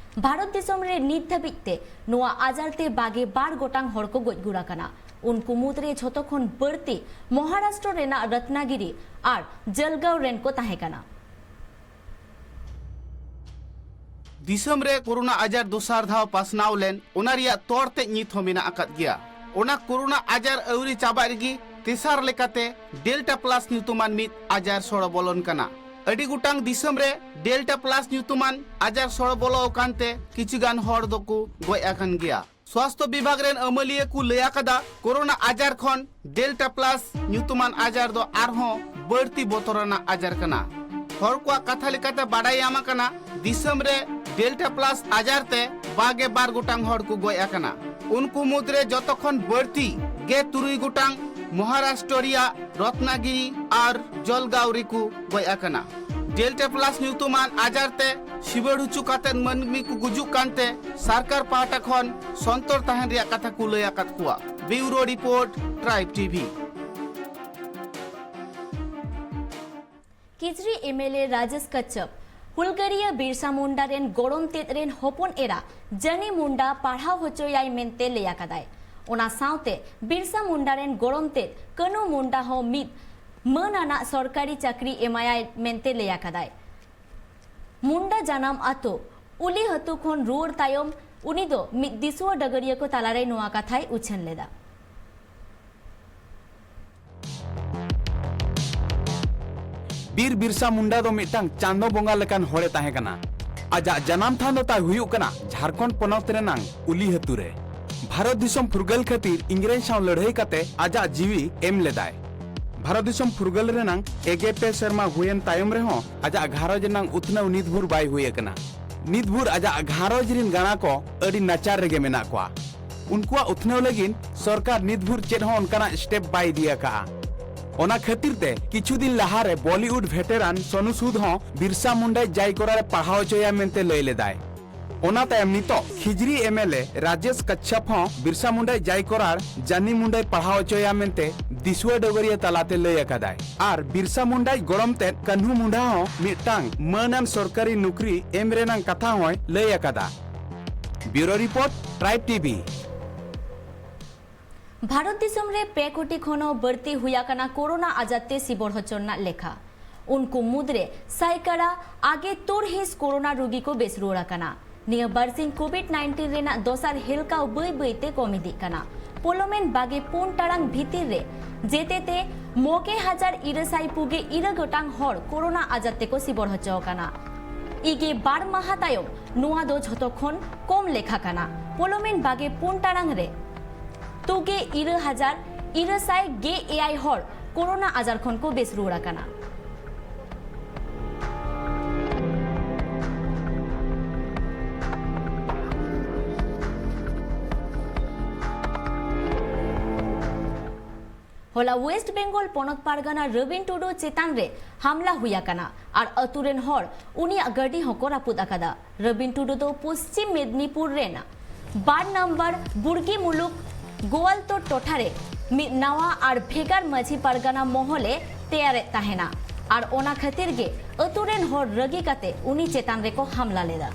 ᱵᱷᱟᱨᱚᱛ ᱫᱤᱥᱚᱢ ᱨᱮ ᱱᱤᱛ ᱫᱷᱟᱹᱵᱤᱡ ᱛᱮ ᱱᱚᱣᱟ ᱟᱡᱟᱨ ᱛᱮ ᱵᱟᱜᱮ ᱵᱟᱨ ᱜᱚᱴᱟᱝ ᱦᱚᱲ ᱠᱚ ᱜᱚᱡ ᱜᱩᱨ ᱟᱠᱟᱱᱟ᱾ ᱩᱱᱠᱩ ᱢᱩᱫᱽᱨᱮ ᱡᱷᱚᱛᱚ ᱠᱷᱚᱱ ᱵᱟᱹᱲᱛᱤ ᱢᱚᱦᱟᱨᱟᱥᱴᱨᱚ ᱨᱮᱱᱟᱜ ᱨᱚᱛᱱᱟᱜᱤᱨᱤ ᱟᱨ ᱡᱟᱞᱜᱟᱣ ᱨᱮᱱ ᱠᱚ ᱛᱟᱦᱮᱸ ᱠᱟᱱᱟ᱾ ᱫᱤᱥᱚᱢ ᱨᱮ ᱠᱳᱨᱳᱱᱟ ᱟᱡᱟᱨ ᱫᱚᱥᱟᱨ ᱫᱷᱟᱣ ᱯᱟᱥᱱᱟᱣ ᱞᱮᱱ, ᱚᱱᱟ ᱨᱮᱭᱟᱜ ᱛᱚᱨ ᱛᱮᱡ ᱱᱤᱛ ᱦᱚᱸ ᱢᱮᱱᱟᱜ ᱟᱠᱟᱫ ᱜᱮᱭᱟ᱾ ᱚᱱᱟ ᱠᱳᱨᱳᱱᱟ ᱟᱡᱟᱨ ᱟᱹᱣᱨᱤ ᱪᱟᱵᱟᱜ ᱨᱮᱜᱮ ᱛᱮᱥᱟᱨ ᱞᱮᱠᱟᱛᱮ ᱰᱮᱞᱴᱟ ᱯᱞᱟᱥ ᱧᱩᱛᱩᱢᱟᱱ ᱢᱤᱫ ᱟᱡᱟᱨ ᱥᱚᱲᱚ ᱵᱚᱞᱚᱱ ᱠᱟᱱᱟ᱾ ᱟᱹᱰᱤ ᱜᱚᱴᱟᱝ ᱫᱤᱥᱚᱢ ᱨᱮ ᱰᱮᱞᱴᱟ ᱯᱞᱟᱥ ᱧᱩᱛᱩᱢᱟᱱ ᱟᱡᱟᱨ ᱥᱚᱲᱚ ᱵᱚᱞᱚ ᱟᱠᱟᱱ ᱛᱮ ᱠᱤᱪᱷᱩ ᱜᱟᱱ ᱦᱚᱲ ᱫᱚᱠᱚ ᱜᱚᱡ ᱟᱠᱟᱱ ᱜᱮᱭᱟ᱾ ᱥᱣᱟᱥᱛᱷᱚ ᱵᱤᱵᱷᱟᱜᱽ ᱨᱮᱱ ᱟᱹᱢᱟᱹᱞᱤᱭᱟᱹ ᱠᱚ ᱞᱟᱹᱭ ᱟᱠᱟᱫᱟ, ᱠᱳᱨᱳᱱᱟ ᱟᱡᱟᱨ ᱠᱷᱚᱱ ᱰᱮᱞᱴᱟ ᱯᱞᱟᱥ ᱧᱩᱛᱩᱢᱟᱱ ᱟᱡᱟᱨ ᱫᱚ ᱟᱨᱦᱚᱸ ᱵᱟᱹᱲᱛᱤ ᱵᱚᱛᱚᱨᱟᱱᱟᱜ ᱟᱡᱟᱨ ᱠᱟᱱᱟ᱾ ᱦᱚᱲ ᱠᱚᱣᱟᱜ ᱠᱟᱛᱷᱟ ᱞᱮᱠᱟᱛᱮ ᱵᱟᱰᱟᱭ ᱧᱟᱢ ᱟᱠᱟᱱᱟ, ᱫᱤᱥᱚᱢ ᱨᱮ ᱰᱮᱞᱴᱟ ᱯᱞᱟᱥ ᱟᱡᱟᱨ ᱛᱮ ᱵᱟᱜᱮ ᱵᱟᱨ ᱜᱚᱴᱟᱝ ᱦᱚᱲ ᱠᱚ ᱜᱚᱡ ᱟᱠᱟᱱᱟ᱾ ᱩᱱᱠᱩ ᱢᱩᱫᱽᱨᱮ ᱡᱚᱛᱚ ᱠᱷᱚᱱ ᱵᱟᱹᱲᱛᱤ ᱜᱮ ᱛᱩᱨᱩᱭ ᱜᱚᱴᱟᱝ ᱢᱚᱦᱟᱨᱟᱥᱴᱨᱚ ᱨᱮᱭᱟᱜ ᱨᱚᱛᱱᱟᱜᱤᱨᱤ ᱟᱨ ᱡᱚᱞᱜᱟᱣ ᱨᱮᱠᱚ ᱜᱚᱡ ᱟᱠᱟᱱᱟ᱾ ᱰᱮᱞᱴᱟ ᱯᱞᱟᱥ ᱧᱩᱛᱩᱢᱟᱱ ᱟᱡᱟᱨ ᱛᱮ ᱥᱤᱵᱟᱹᱲ ᱦᱚᱪᱚ ᱠᱟᱛᱮ ᱢᱟᱹᱱᱢᱤ ᱠᱚ ᱜᱩᱡᱩᱜ ᱠᱟᱱᱛᱮ ᱥᱚᱨᱠᱟᱨ ᱯᱟᱦᱴᱟ ᱠᱷᱚᱱ ᱥᱚᱱᱛᱚᱨ ᱛᱟᱦᱮᱱ ᱨᱮᱭᱟᱜ ᱠᱟᱛᱷᱟ ᱠᱚ ᱞᱟᱹᱭ ᱟᱠᱟᱫ ᱠᱚᱣᱟ᱾ ᱵᱤᱭᱩᱨᱳ ᱨᱤᱯᱳᱨᱴ, ᱴᱨᱟᱭᱤᱵᱽ ᱴᱤᱵᱷᱤ᱾ ᱠᱤᱡᱨᱤ ᱮᱢᱮᱞᱮ ᱨᱟᱡᱮᱥ ᱠᱟᱪᱪᱟᱯ ᱦᱩᱞᱜᱟᱹᱨᱤᱭᱟᱹ ᱵᱤᱨᱥᱟ ᱢᱩᱱᱰᱟ ᱨᱮᱱ ᱜᱚᱲᱚᱢ ᱛᱮᱫ ᱨᱮᱱ ᱦᱚᱯᱚᱱ ᱮᱨᱟ ᱡᱟᱱᱤ ᱢᱩᱱᱰᱟ ᱯᱟᱲᱦᱟᱣ ᱦᱚᱪᱚᱭᱟᱭ ᱢᱮᱱᱛᱮ ᱞᱟᱹᱭ ᱟᱠᱟᱫᱟᱭ᱾ ᱚᱱᱟ ᱥᱟᱶᱛᱮ ᱵᱤᱨᱥᱟ ᱢᱩᱱᱰᱟ ᱨᱮᱱ ᱜᱚᱲᱚᱢ ᱛᱮᱫ ᱠᱟᱹᱱᱩ ᱢᱩᱱᱰᱟ ᱦᱚᱸ ᱢᱤᱫ ᱢᱟᱹᱱ ᱟᱱᱟᱜ ᱥᱚᱨᱠᱟᱨᱤ ᱪᱟᱹᱠᱨᱤ ᱮᱢᱟᱭᱟᱭ ᱢᱮᱱᱛᱮ ᱞᱟᱹᱭ ᱟᱠᱟᱫᱟᱭ᱾ ᱢᱩᱱᱰᱟ ᱡᱟᱱᱟᱢ ᱟᱛᱳ ᱩᱞᱤᱦᱟᱹᱛᱩ ᱠᱷᱚᱱ ᱨᱩᱣᱟᱹᱲ ᱛᱟᱭᱚᱢ ᱩᱱᱤ ᱫᱚ ᱢᱤᱫ ᱫᱤᱥᱩᱣᱟᱹ ᱰᱟᱹᱜᱟᱹᱨᱤᱭᱟᱹ ᱠᱚ ᱛᱟᱞᱟᱨᱮ ᱱᱚᱣᱟ ᱠᱟᱛᱷᱟᱭ ᱩᱪᱷᱟᱹᱱ ᱞᱮᱫᱟ᱾ ᱵᱤᱨ ᱵᱤᱨᱥᱟ ᱢᱩᱱᱰᱟ ᱫᱚ ᱢᱤᱫᱴᱟᱝ ᱪᱟᱸᱫᱚ ᱵᱚᱸᱜᱟ ᱞᱮᱠᱟᱱ ᱦᱚᱲᱮ ᱛᱟᱦᱮᱸ ᱠᱟᱱᱟ᱾ ᱟᱡᱟᱜ ᱡᱟᱱᱟᱢ ᱛᱷᱟᱱ ᱫᱚ ᱛᱟᱭ ᱦᱩᱭᱩᱜ ᱠᱟᱱᱟ ᱡᱷᱟᱲᱠᱷᱚᱸᱰ ᱯᱚᱱᱚᱛ ᱨᱮᱱᱟᱝ ᱩᱞᱤᱦᱟᱹᱛᱩ ᱨᱮ᱾ ᱵᱷᱟᱨᱚᱛ ᱫᱤᱥᱚᱢ ᱯᱷᱩᱨᱜᱟᱹᱞ ᱠᱷᱟᱹᱛᱤᱨ ᱤᱝᱨᱮᱡᱽ ᱥᱟᱶ ᱞᱟᱹᱲᱦᱟᱹᱭ ᱠᱟᱛᱮ ᱟᱡᱟᱜ ᱡᱤᱣᱤ ᱮᱢ ᱞᱮᱫᱟᱭ᱾ ᱵᱷᱟᱨᱚᱛ ᱫᱤᱥᱚᱢ ᱯᱷᱩᱨᱜᱟᱹᱞ ᱨᱮᱱᱟᱝ ᱮᱜᱮ ᱯᱮ ᱥᱮᱨᱢᱟ ᱦᱩᱭᱮᱱ ᱛᱟᱭᱚᱢ ᱨᱮᱦᱚᱸ ᱟᱡᱟᱜ ᱜᱷᱟᱨᱚᱸᱡᱽ ᱨᱮᱱᱟᱝ ᱩᱛᱱᱟᱹᱣ ᱱᱤᱛ ᱵᱷᱩᱨ ᱵᱟᱭ ᱦᱩᱭ ᱟᱠᱟᱱᱟ᱾ ᱱᱤᱛ ᱵᱷᱩᱨ ᱟᱡᱟᱜ ᱜᱷᱟᱨᱚᱸᱡᱽ ᱨᱤᱱ ᱜᱟᱬᱟ ᱠᱚ ᱟᱹᱰᱤ ᱱᱟᱪᱟᱨ ᱨᱮᱜᱮ ᱢᱮᱱᱟᱜ ᱠᱚᱣᱟ᱾ ᱩᱱᱠᱩᱣᱟᱜ ᱩᱛᱱᱟᱹᱣ ᱞᱟᱹᱜᱤᱫ ᱥᱚᱨᱠᱟᱨ ᱱᱤᱛ ᱵᱷᱩᱨ ᱪᱮᱫ ᱦᱚᱸ ᱚᱱᱠᱟᱱᱟᱜ ᱥᱴᱮᱯ ᱵᱟᱭ ᱤᱫᱤ ᱟᱠᱟᱫᱼᱟ᱾ ᱚᱱᱟ ᱠᱷᱟᱹᱛᱤᱨ ᱛᱮ ᱠᱤᱪᱷᱩ ᱫᱤᱱ ᱞᱟᱦᱟᱨᱮ ᱵᱚᱞᱤᱣᱩᱰ ᱵᱷᱮᱴᱮᱨᱟᱱ ᱥᱚᱱᱩ ᱥᱩᱫ ᱦᱚᱸ ᱵᱤᱨᱥᱟ ᱢᱩᱱᱰᱟᱭ ᱡᱟᱭ ᱠᱚᱨᱟ ᱨᱮ ᱯᱟᱲᱦᱟᱣ ᱦᱚᱪᱚᱭᱟ ᱢᱮᱱᱛᱮ ᱞᱟᱹᱭ ᱞᱮᱫᱟᱭ᱾ ᱚᱱᱟ ᱛᱟᱭᱚᱢ ᱱᱤᱛᱚᱜ ᱠᱷᱤᱡᱨᱤ ᱮᱢᱮᱞᱮ ᱨᱟᱡᱮᱥ ᱠᱟᱪᱪᱟᱯ ᱦᱚᱸ ᱵᱤᱨᱥᱟ ᱢᱩᱱᱰᱟᱭ ᱡᱟᱭ ᱠᱚᱨᱟᱨ ᱡᱟᱱᱤ ᱢᱩᱱᱰᱟᱭ ᱯᱟᱲᱦᱟᱣ ᱦᱚᱪᱚᱭᱟ ᱢᱮᱱᱛᱮ ᱫᱤᱥᱩᱣᱟᱹ ᱰᱚᱜᱚᱨᱤᱭᱟᱹ ᱛᱟᱞᱟᱛᱮ ᱞᱟᱹᱭ ᱟᱠᱟᱫᱟᱭ᱾ ᱟᱨ ᱵᱤᱨᱥᱟ ᱢᱩᱱᱰᱟᱭ ᱜᱚᱲᱚᱢ ᱛᱮᱫ ᱠᱟᱹᱱᱦᱩ ᱢᱩᱱᱰᱟ ᱦᱚᱸ ᱢᱤᱫᱴᱟᱝ ᱢᱟᱹᱱᱟᱱ ᱥᱚᱨᱠᱟᱨᱤ ᱱᱩᱠᱨᱤ ᱮᱢ ᱨᱮᱱᱟᱝ ᱠᱟᱛᱷᱟ ᱦᱚᱸᱭ ᱞᱟᱹᱭ ᱟᱠᱟᱫᱟ᱾ ᱵᱤᱭᱩᱨᱳ ᱨᱤᱯᱳᱨᱴ, ᱴᱨᱟᱭᱤᱵᱽ ᱴᱤᱵᱷᱤ᱾ ᱵᱷᱟᱨᱚᱛ ᱫᱤᱥᱚᱢ ᱨᱮ ᱯᱮ ᱠᱳᱴᱤ ᱠᱷᱚᱱ ᱦᱚᱸ ᱵᱟᱹᱲᱛᱤ ᱦᱩᱭ ᱟᱠᱟᱱᱟ ᱠᱳᱨᱳᱱᱟ ᱟᱡᱟᱨ ᱛᱮ ᱥᱤᱵᱚᱲ ᱦᱚᱪᱚ ᱨᱮᱱᱟᱜ ᱞᱮᱠᱷᱟ᱾ ᱩᱱᱠᱩ ᱢᱩᱫᱽᱨᱮ ᱥᱟᱭᱠᱟᱲᱟ ᱟᱜᱮ ᱛᱩᱨ ᱦᱤᱸᱥ ᱠᱳᱨᱳᱱᱟ ᱨᱩᱜᱤ ᱠᱚ ᱵᱮᱥ ᱨᱩᱣᱟᱹᱲ ᱟᱠᱟᱱᱟ᱾ ᱱᱤᱭᱟᱹ ᱵᱟᱨᱥᱤᱧ ᱠᱳᱵᱷᱤᱰ ᱱᱟᱭᱤᱱᱴᱤᱱ ᱨᱮᱱᱟᱜ ᱫᱚᱥᱟᱨ ᱦᱮᱞᱠᱟᱣ ᱵᱟᱹᱭ ᱵᱟᱹᱭ ᱛᱮ ᱠᱚᱢ ᱤᱫᱤᱜ ᱠᱟᱱᱟ᱾ ᱯᱚᱞᱚᱢᱮᱱ ᱵᱟᱜᱮ ᱯᱩᱱ ᱴᱟᱲᱟᱝ ᱵᱷᱤᱛᱤᱨ ᱨᱮ ᱡᱮᱛᱮ ᱛᱮ ᱢᱚᱜᱮ ᱦᱟᱡᱟᱨ ᱤᱨᱟᱹ ᱥᱟᱭ ᱯᱩᱜᱮ ᱤᱨᱟᱹ ᱜᱚᱴᱟᱝ ᱦᱚᱲ ᱠᱳᱨᱳᱱᱟ ᱟᱡᱟᱨ ᱛᱮᱠᱚ ᱥᱤᱵᱚᱲ ᱦᱚᱪᱚ ᱟᱠᱟᱱᱟ᱾ ᱤᱜᱮ ᱵᱟᱨ ᱢᱟᱦᱟ ᱛᱟᱭᱚᱢ ᱱᱚᱣᱟ ᱫᱚ ᱡᱷᱚᱛᱚ ᱠᱷᱚᱱ ᱠᱚᱢ ᱞᱮᱠᱷᱟ ᱠᱟᱱᱟ᱾ ᱯᱚᱞᱚᱢᱮᱱ ᱵᱟᱜᱮ ᱯᱩᱱ ᱴᱟᱲᱟᱝ ᱨᱮ ᱛᱩᱜᱮ ᱤᱨᱟᱹ ᱦᱟᱡᱟᱨ ᱤᱨᱟᱹ ᱥᱟᱭ ᱜᱮ ᱮᱭᱟᱭ ᱦᱚᱲ ᱠᱳᱨᱳᱱᱟ ᱟᱡᱟᱨ ᱠᱷᱚᱱ ᱠᱚ ᱵᱮᱥ ᱨᱩᱣᱟᱹᱲ ᱟᱠᱟᱱᱟ᱾ ᱦᱚᱞᱟ ᱳᱭᱮᱥᱴ ᱵᱮᱝᱜᱚᱞ ᱯᱚᱱᱚᱛ ᱯᱟᱨᱜᱟᱱᱟ ᱨᱚᱵᱤᱱ ᱴᱩᱰᱩ ᱪᱮᱛᱟᱱ ᱨᱮ ᱦᱟᱢᱞᱟ ᱦᱩᱭ ᱟᱠᱟᱱᱟ ᱟᱨ ᱟᱹᱛᱩ ᱨᱮᱱ ᱦᱚᱲ ᱩᱱᱤᱭᱟᱜ ᱜᱟᱹᱰᱤ ᱦᱚᱸᱠᱚ ᱨᱟᱹᱯᱩᱫ ᱟᱠᱟᱫᱟ᱾ ᱨᱚᱵᱤᱱ ᱴᱩᱰᱩ ᱫᱚ ᱯᱚᱥᱪᱤᱢ ᱢᱮᱫᱽᱱᱤᱯᱩᱨ ᱨᱮᱱ ᱵᱟᱨ ᱱᱟᱢᱵᱟᱨ ᱵᱩᱨᱜᱤ ᱢᱩᱞᱩᱠ ᱜᱳᱣᱟᱞᱛᱳᱲ ᱴᱚᱴᱷᱟ ᱨᱮ ᱢᱤᱫ ᱱᱟᱣᱟ ᱟᱨ ᱵᱷᱮᱜᱟᱨ ᱢᱟᱹᱡᱷᱤ ᱯᱟᱨᱜᱟᱱᱟ ᱢᱚᱦᱚᱞᱮ ᱛᱮᱭᱟᱨᱮᱫ ᱛᱟᱦᱮᱱᱟ ᱟᱨ ᱚᱱᱟ ᱠᱷᱟᱹᱛᱤᱨ ᱜᱮ ᱟᱹᱛᱩ ᱨᱮᱱ ᱦᱚᱲ ᱨᱟᱹᱜᱤ ᱠᱟᱛᱮ ᱩᱱᱤ ᱪᱮᱛᱟᱱ ᱨᱮᱠᱚ ᱦᱟᱢᱞᱟ ᱞᱮᱫᱟ᱾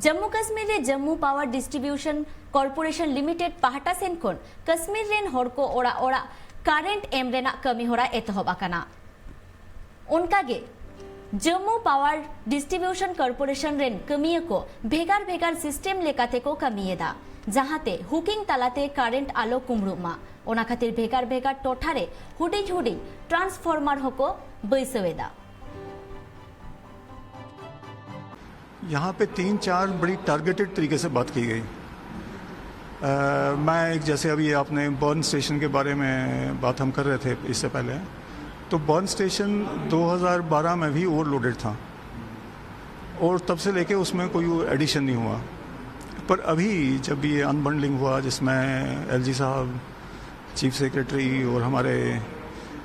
ᱡᱚᱢᱢᱩ ᱠᱟᱥᱢᱤᱨ ᱨᱮ Jammu power distribution corporation limited ᱯᱟᱦᱴᱟ ᱥᱮᱱ ᱠᱷᱚᱱ ᱠᱟᱥᱢᱤᱨ ᱨᱮᱱ ᱦᱚᱲ ᱠᱚ ᱚᱲᱟᱜ ᱚᱲᱟᱜ ᱠᱟᱨᱮᱱᱴ ᱮᱢ ᱨᱮᱱᱟᱜ ᱠᱟᱹᱢᱤ ᱦᱚᱨᱟ ᱮᱛᱚᱦᱚᱵ ᱟᱠᱟᱱᱟ᱾ ᱚᱱᱠᱟᱜᱮ ᱡᱚᱢᱢᱩ ᱯᱟᱣᱟᱨ ᱰᱤᱥᱴᱨᱤᱵᱤᱭᱩᱥᱚᱱ ᱠᱚᱨᱯᱳᱨᱮᱥᱚᱱ ᱨᱮᱱ ᱠᱟᱹᱢᱤᱭᱟᱹ ᱠᱚ ᱵᱷᱮᱜᱟᱨ ᱵᱷᱮᱜᱟᱨ ᱥᱤᱥᱴᱮᱢ ᱞᱮᱠᱟᱛᱮ ᱠᱚ ᱠᱟᱹᱢᱤᱭᱮᱫᱟ, ᱡᱟᱦᱟᱸᱛᱮ ᱦᱩᱠᱤᱝ ᱛᱟᱞᱟᱛᱮ ᱠᱟᱨᱮᱱᱴ ᱟᱞᱚ ᱠᱩᱢᱲᱩᱜ ᱢᱟ᱾ ᱚᱱᱟ ᱠᱷᱟᱹᱛᱤᱨ ᱵᱷᱮᱜᱟᱨ ᱵᱷᱮᱜᱟᱨ ᱴᱚᱴᱷᱟ ᱨᱮ ᱦᱩᱰᱤᱧ ᱦᱩᱰᱤᱧ ᱴᱨᱟᱱᱥᱯᱷᱚᱨᱢᱟᱨ ᱦᱚᱸᱠᱚ ᱵᱟᱹᱭᱥᱟᱹᱣ ᱮᱫᱟ᱾ यहाँ पे तीन चार बड़ी टारगेटेड तरीके से बात की गई। अ, मैं एक, जैसे अभी आपने बर्न स्टेशन के बारे में बात हम कर रहे थे इससे पहले, तो बर्न स्टेशन दो हज़ार बारह में भी ओवरलोडेड था और तब से लेके उसमें कोई एडिशन नहीं हुआ। पर अभी जब ये अनबंडलिंग हुआ, जिसमें एलजी साहब, चीफ सेक्रेटरी और हमारे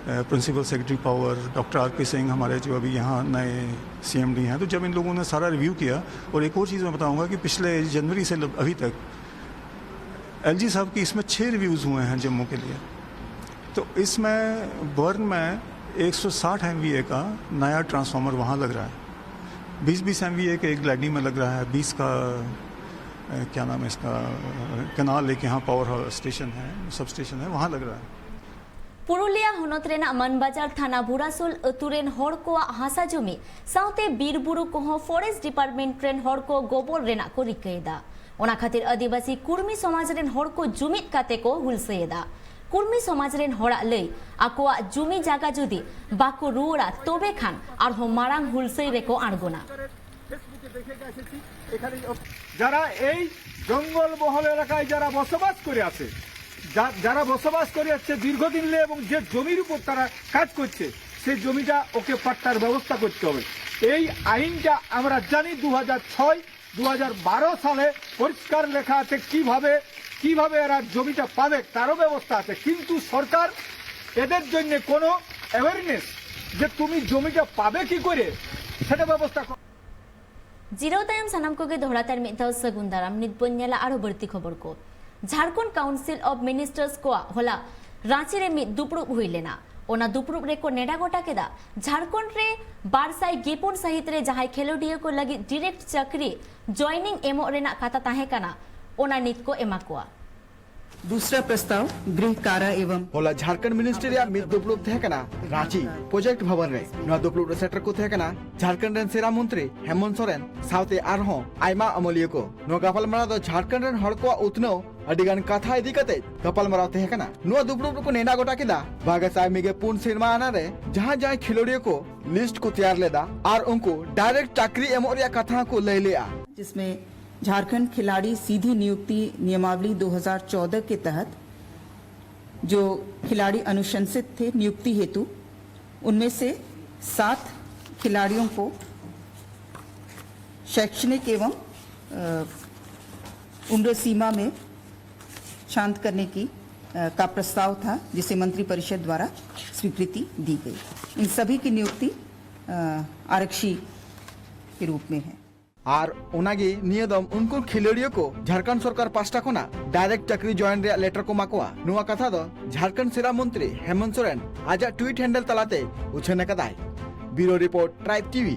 principal secretary power doctor R P Singh, हमारे जो अभी यहाँ नए सीएमडी हैं, तो जब इन लोगों ने सारा रिव्यू किया, और एक और चीज़ मैं बताऊंगा कि पिछले जनवरी से लब- अभी तक एलजी साहब की इसमें छः रिव्यूज़ हुए हैं जम्मू के लिए। तो इसमें बर्न में एक सौ साठ एमवीए का नया ट्रांसफार्मर वहाँ लग रहा है, बीस बीस एमवीए के एक ग्लैडी में लग रहा है, बीस का अ, क्या नाम है इसका, अ, कनाल एक यहाँ पावर हाउस स्टेशन है, सब स्टेशन है, वहाँ लग रहा है। ᱯᱩᱨᱩᱞᱤᱭᱟ ᱦᱚᱱᱚᱛ ᱨᱮᱱᱟᱜ ᱢᱟᱱᱵᱟᱡᱟᱨ ᱛᱷᱟᱱᱟ ᱵᱩᱨᱟᱥᱳᱞ ᱟᱹᱛᱩ ᱨᱮᱱ ᱦᱚᱲ ᱠᱚᱣᱟᱜ ᱦᱟᱥᱟ ᱡᱚᱢᱤ ᱥᱟᱶᱛᱮ ᱵᱤᱨ ᱵᱩᱨᱩ ᱠᱚᱦᱚᱸ ᱯᱷᱚᱨᱮᱥᱴ ᱰᱤᱯᱟᱨᱴᱢᱮᱱᱴ ᱨᱮᱱ ᱦᱚᱲ ᱠᱚ ᱜᱚᱵᱚᱞ ᱨᱮᱱᱟᱜ ᱠᱚ ᱨᱤᱠᱟᱹᱭᱮᱫᱟ᱾ ᱚᱱᱟ ᱠᱷᱟᱹᱛᱤᱨ ᱟᱹᱫᱤᱵᱟᱹᱥᱤ ᱠᱩᱲᱢᱤ ᱥᱚᱢᱟᱡᱽ ᱨᱮᱱ ᱦᱚᱲ ᱠᱚ ᱡᱩᱢᱤᱫ ᱠᱟᱛᱮ ᱠᱚ ᱦᱩᱞᱥᱟᱹᱭᱮᱫᱟ᱾ ᱠᱩᱲᱢᱤ ᱥᱚᱢᱟᱡᱽ ᱨᱮᱱ ᱦᱚᱲᱟᱜ ᱞᱟᱹᱭ, ᱟᱠᱚᱣᱟᱜ ᱡᱩᱢᱤ ᱡᱟᱭᱜᱟ ᱡᱩᱫᱤ ᱵᱟᱠᱚ ᱨᱩᱣᱟᱹᱲᱟ, ᱛᱚᱵᱮ ᱠᱷᱟᱱ ᱟᱨᱦᱚᱸ ᱢᱟᱨᱟᱝ ᱦᱩᱞᱥᱟᱹᱭ ᱨᱮᱠᱚ ᱟᱬᱜᱚᱱᱟ᱾ যারা এই জঙ্গল মহল এলাকায় যারা বসবাস করে আছে, যা- যারা বসবাস করে যাচ্ছে দীর্ঘদিন ধরে এবং যে জমির উপর তারা কাজ করছে, সেই জমিটা ওকে পাট্টার ব্যবস্থা করতে হবে। এই আইনটা আমরা জানি দু হাজার ছয় দু হাজার বারো সালে পরিষ্কার লেখা আছে কিভাবে কিভাবে এরা জমিটা পাবে, তারও ব্যবস্থা আছে, কিন্তু সরকার এদের জন্য কোনো অ্যাওয়ারনেস যে তুমি জমিটা পাবে কি করে সেটা ব্যবস্থা কর- ᱡᱤᱨᱟᱹᱣ ᱛᱟᱭᱚᱢ ᱥᱟᱱᱟᱢ ᱠᱚᱜᱮ ᱫᱚᱦᱲᱟ ᱛᱮ ᱟᱨ ᱢᱤᱫ ᱫᱷᱟᱣ ᱥᱟᱹᱜᱩᱱ ᱫᱟᱨᱟᱢ᱾ ᱱᱤᱛ ᱵᱚᱱ ᱧᱮᱞᱟ ᱟᱨᱦᱚᱸ ᱵᱟᱹᱲᱛᱤ ᱠᱷᱚᱵᱚᱨ ᱠᱚ᱾ ᱡᱷᱟᱲᱠᱷᱚᱸᱰ ᱠᱟᱣᱩᱱᱥᱤᱞ ᱚᱵ ᱢᱤᱱᱤᱥᱴᱟᱨᱥ ᱠᱚᱣᱟᱜ ᱦᱚᱞᱟ ᱨᱟᱸᱪᱤ ᱨᱮ ᱢᱤᱫ ᱫᱩᱯᱲᱩᱵ ᱦᱩᱭ ᱞᱮᱱᱟ᱾ ᱚᱱᱟ ᱫᱩᱯᱲᱩᱵ ᱨᱮᱠᱚ ᱱᱮᱰᱟ ᱜᱚᱴᱟ ᱠᱮᱫᱟ ᱡᱷᱟᱲᱠᱷᱚᱸᱰ ᱨᱮ ᱵᱟᱨ ᱥᱟᱭ ᱜᱮᱯᱩᱱ ᱥᱟᱹᱦᱤᱛ ᱨᱮ ᱡᱟᱦᱟᱸᱭ ᱠᱷᱮᱞᱳᱰᱤᱭᱟᱹ ᱠᱚ ᱞᱟᱹᱜᱤᱫ ᱰᱤᱨᱮᱠᱴ ᱪᱟᱹᱠᱨᱤ ᱡᱚᱭᱱᱤᱝ ᱮᱢᱚᱜ ᱨᱮᱱᱟᱜ ᱠᱟᱛᱷᱟ ᱛᱟᱦᱮᱸ ᱠᱟᱱᱟ, ᱚᱱᱟ ᱱᱤᱛ ᱠᱚ ᱮᱢᱟ ᱠᱚᱣᱟ᱾ दूसरा प्रस्ताव गृह कारा एवं ᱦᱚᱞᱟ ᱡᱷᱟᱲᱠᱷᱚᱸᱰ ᱢᱤᱱᱤᱥᱴᱨᱤ ᱨᱮᱭᱟᱜ ᱢᱤᱫ ᱫᱩᱯᱲᱩᱵ ᱛᱟᱦᱮᱸ ᱠᱟᱱᱟ ᱨᱟᱸᱪᱤ ᱯᱨᱚᱡᱮᱠᱴ ᱵᱷᱚᱵᱚᱱ ᱨᱮ᱾ ᱱᱚᱣᱟ ᱫᱩᱯᱲᱩᱵ ᱨᱮ ᱥᱮᱴᱮᱨ ᱠᱚ ᱛᱟᱦᱮᱸ ᱠᱟᱱᱟ ᱡᱷᱟᱲᱠᱷᱚᱸᱰ ᱨᱮᱱ ᱥᱮᱨᱟ ᱢᱚᱱᱛᱨᱤ ᱦᱮᱢᱚᱱᱛ ᱥᱚᱨᱮᱱ ᱥᱟᱶᱛᱮ ᱟᱨᱦᱚᱸ ᱟᱭᱢᱟ ᱟᱹᱢᱟᱹᱞᱤᱭᱟᱹ ᱠᱚ᱾ ᱱᱚᱣᱟ ᱜᱟᱯᱟᱞᱢᱟᱨᱟᱣ ᱫᱚ ᱡᱷᱟᱲᱠᱷᱚᱸᱰ ᱨᱮᱱ ᱦᱚᱲ ᱠᱚᱣᱟᱜ ᱩᱛᱱᱟᱹᱣ ᱟᱹᱰᱤ ᱜᱟᱱ ᱠᱟᱛᱷᱟ ᱤᱫᱤ ᱠᱟᱛᱮ ᱜᱟᱯᱟᱞᱢᱟᱨᱟᱣ ᱛᱟᱦᱮᱸ ᱠᱟᱱᱟ᱾ ᱱᱚᱣᱟ ᱫᱩᱯᱲᱩᱵ ᱨᱮᱠᱚ ᱱᱮᱰᱟ ᱜᱚᱴᱟ ᱠᱮᱫᱟ ᱵᱟᱨ ᱜᱮᱥᱟᱭ ᱢᱤᱫ ᱜᱮᱞ ᱯᱩᱱ ᱥᱮᱨᱢᱟ ᱟᱱᱟ ᱨᱮ ᱡᱟᱦᱟᱸ ᱡᱟᱦᱟᱸᱭ ᱠᱷᱮᱞᱳᱰᱤᱭᱟᱹ ᱠᱚ ᱞᱤᱥᱴ ᱠᱚ ᱛᱮᱭᱟᱨ ᱞᱮᱫᱟ ᱟᱨ ᱩᱱᱠᱩ ᱰᱟᱭᱨᱮᱠᱴ ᱪᱟᱹᱠᱨᱤ ᱮᱢᱚᱜ ᱨᱮᱭᱟᱜ ᱠᱟᱛᱷᱟ ᱦᱚᱸᱠᱚ ᱞᱟᱹᱭ ᱞᱮᱫᱼᱟ᱾ जिसमें झारखंड खिलाड़ी सीधी नियुक्ति नियमावली दो हज़ार चौदह के तहत जो खिलाड़ी अनुशंसित थे नियुक्ति हेतु, उनमें से सात खिलाड़ियों को शैक्षणिक एवं अ, उम्र सीमा में शांत करने की अ, का प्रस्ताव था, जिसे मंत्रिपरिषद द्वारा स्वीकृति दी गई। इन सभी की नियुक्ति अ, आरक्षी के रूप में है। ᱟᱨ ᱚᱱᱟᱜᱮ ᱱᱤᱭᱟᱹ ᱫᱚᱢ ᱩᱱᱠᱩ ᱠᱷᱮᱞᱳᱰᱤᱭᱟᱹ ᱠᱚ ᱡᱷᱟᱲᱠᱷᱚᱸᱰ ᱥᱚᱨᱠᱟᱨ ᱯᱟᱥᱴᱟ ᱠᱷᱚᱱᱟᱜ ᱰᱟᱭᱨᱮᱠᱴ ᱪᱟᱹᱠᱨᱤ ᱡᱚᱭᱮᱱ ᱨᱮᱭᱟᱜ ᱞᱮᱴᱟᱨ ᱠᱚ ᱮᱢᱟ ᱠᱚᱣᱟ᱾ ᱱᱚᱣᱟ ᱠᱟᱛᱷᱟ ᱫᱚ ᱡᱷᱟᱲᱠᱷᱚᱸᱰ ᱥᱮᱨᱟ ᱢᱚᱱᱛᱨᱤ ᱦᱮᱢᱚᱱᱛ ᱥᱚᱨᱮᱱ ᱟᱡᱟᱜ ᱴᱩᱭᱤᱴ ᱦᱮᱱᱰᱮᱞ ᱛᱟᱞᱟᱛᱮ ᱩᱪᱷᱟᱹᱱ ᱟᱠᱟᱫᱟᱭ᱾ Bureau report, Tribe TV.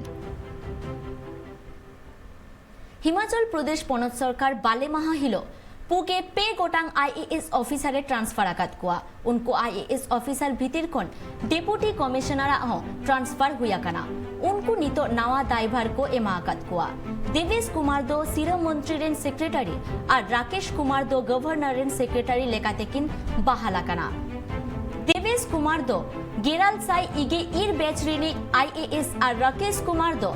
Himachal Pradesh ᱯᱚᱱᱚᱛ ᱥᱚᱨᱠᱟᱨ ᱵᱟᱞᱮ ᱢᱟᱦᱟ ᱦᱤᱞᱳᱜ ᱯᱩᱜᱮ ᱯᱮ ᱜᱚᱴᱟᱝ ᱟᱭᱤᱮᱮᱥ ᱚᱯᱷᱤᱥᱟᱨ ᱮ ᱴᱨᱟᱱᱥᱯᱷᱟᱨ ᱟᱠᱟᱫ ᱠᱚᱣᱟ᱾ ᱩᱱᱠᱩ ᱟᱭᱤᱮᱮᱥ ᱚᱯᱷᱤᱥᱟᱨ ᱵᱷᱤᱛᱤᱨ ᱠᱷᱚᱱ ᱰᱮᱯᱩᱴᱤ ᱠᱚᱢᱤᱥᱚᱱᱟᱨᱟᱜ ᱦᱚᱸ ᱴᱨᱟᱱᱥᱯᱷᱟᱨ ᱦᱩᱭ ᱟᱠᱟᱱᱟ᱾ ᱩᱱᱠᱩ ᱱᱤᱛᱚᱜ ᱱᱟᱣᱟ ᱫᱟᱭᱵᱷᱟᱨ ᱠᱚ ᱮᱢᱟ ᱟᱠᱟᱫ ᱠᱚᱣᱟ᱾ ᱫᱮᱵᱮᱥ ᱠᱩᱢᱟᱨ ᱫᱚ ᱥᱤᱨᱟᱹ ᱢᱚᱱᱛᱨᱤ ᱨᱮᱱ ᱥᱮᱠᱨᱮᱴᱟᱨᱤ ᱟᱨ ᱨᱟᱠᱮᱥ ᱠᱩᱢᱟᱨ ᱫᱚ ᱜᱚᱵᱷᱚᱨᱱᱚᱨ ᱨᱮᱱ ᱥᱮᱠᱨᱮᱴᱟᱨᱤ ᱞᱮᱠᱟᱛᱮ ᱠᱤᱱ ᱵᱟᱦᱟᱞ ᱟᱠᱟᱱᱟ᱾ ᱫᱮᱵᱮᱥ ᱠᱩᱢᱟᱨ ᱫᱚ ᱜᱮᱨᱟᱞ ᱥᱟᱭ ᱤᱜᱮ ᱤᱨ ᱵᱮᱪ ᱨᱤᱱᱤᱡ ᱟᱭ ᱮ ᱮᱥ ᱟᱨ ᱨᱟᱠᱮᱥ ᱠᱩᱢᱟᱨ ᱫᱚ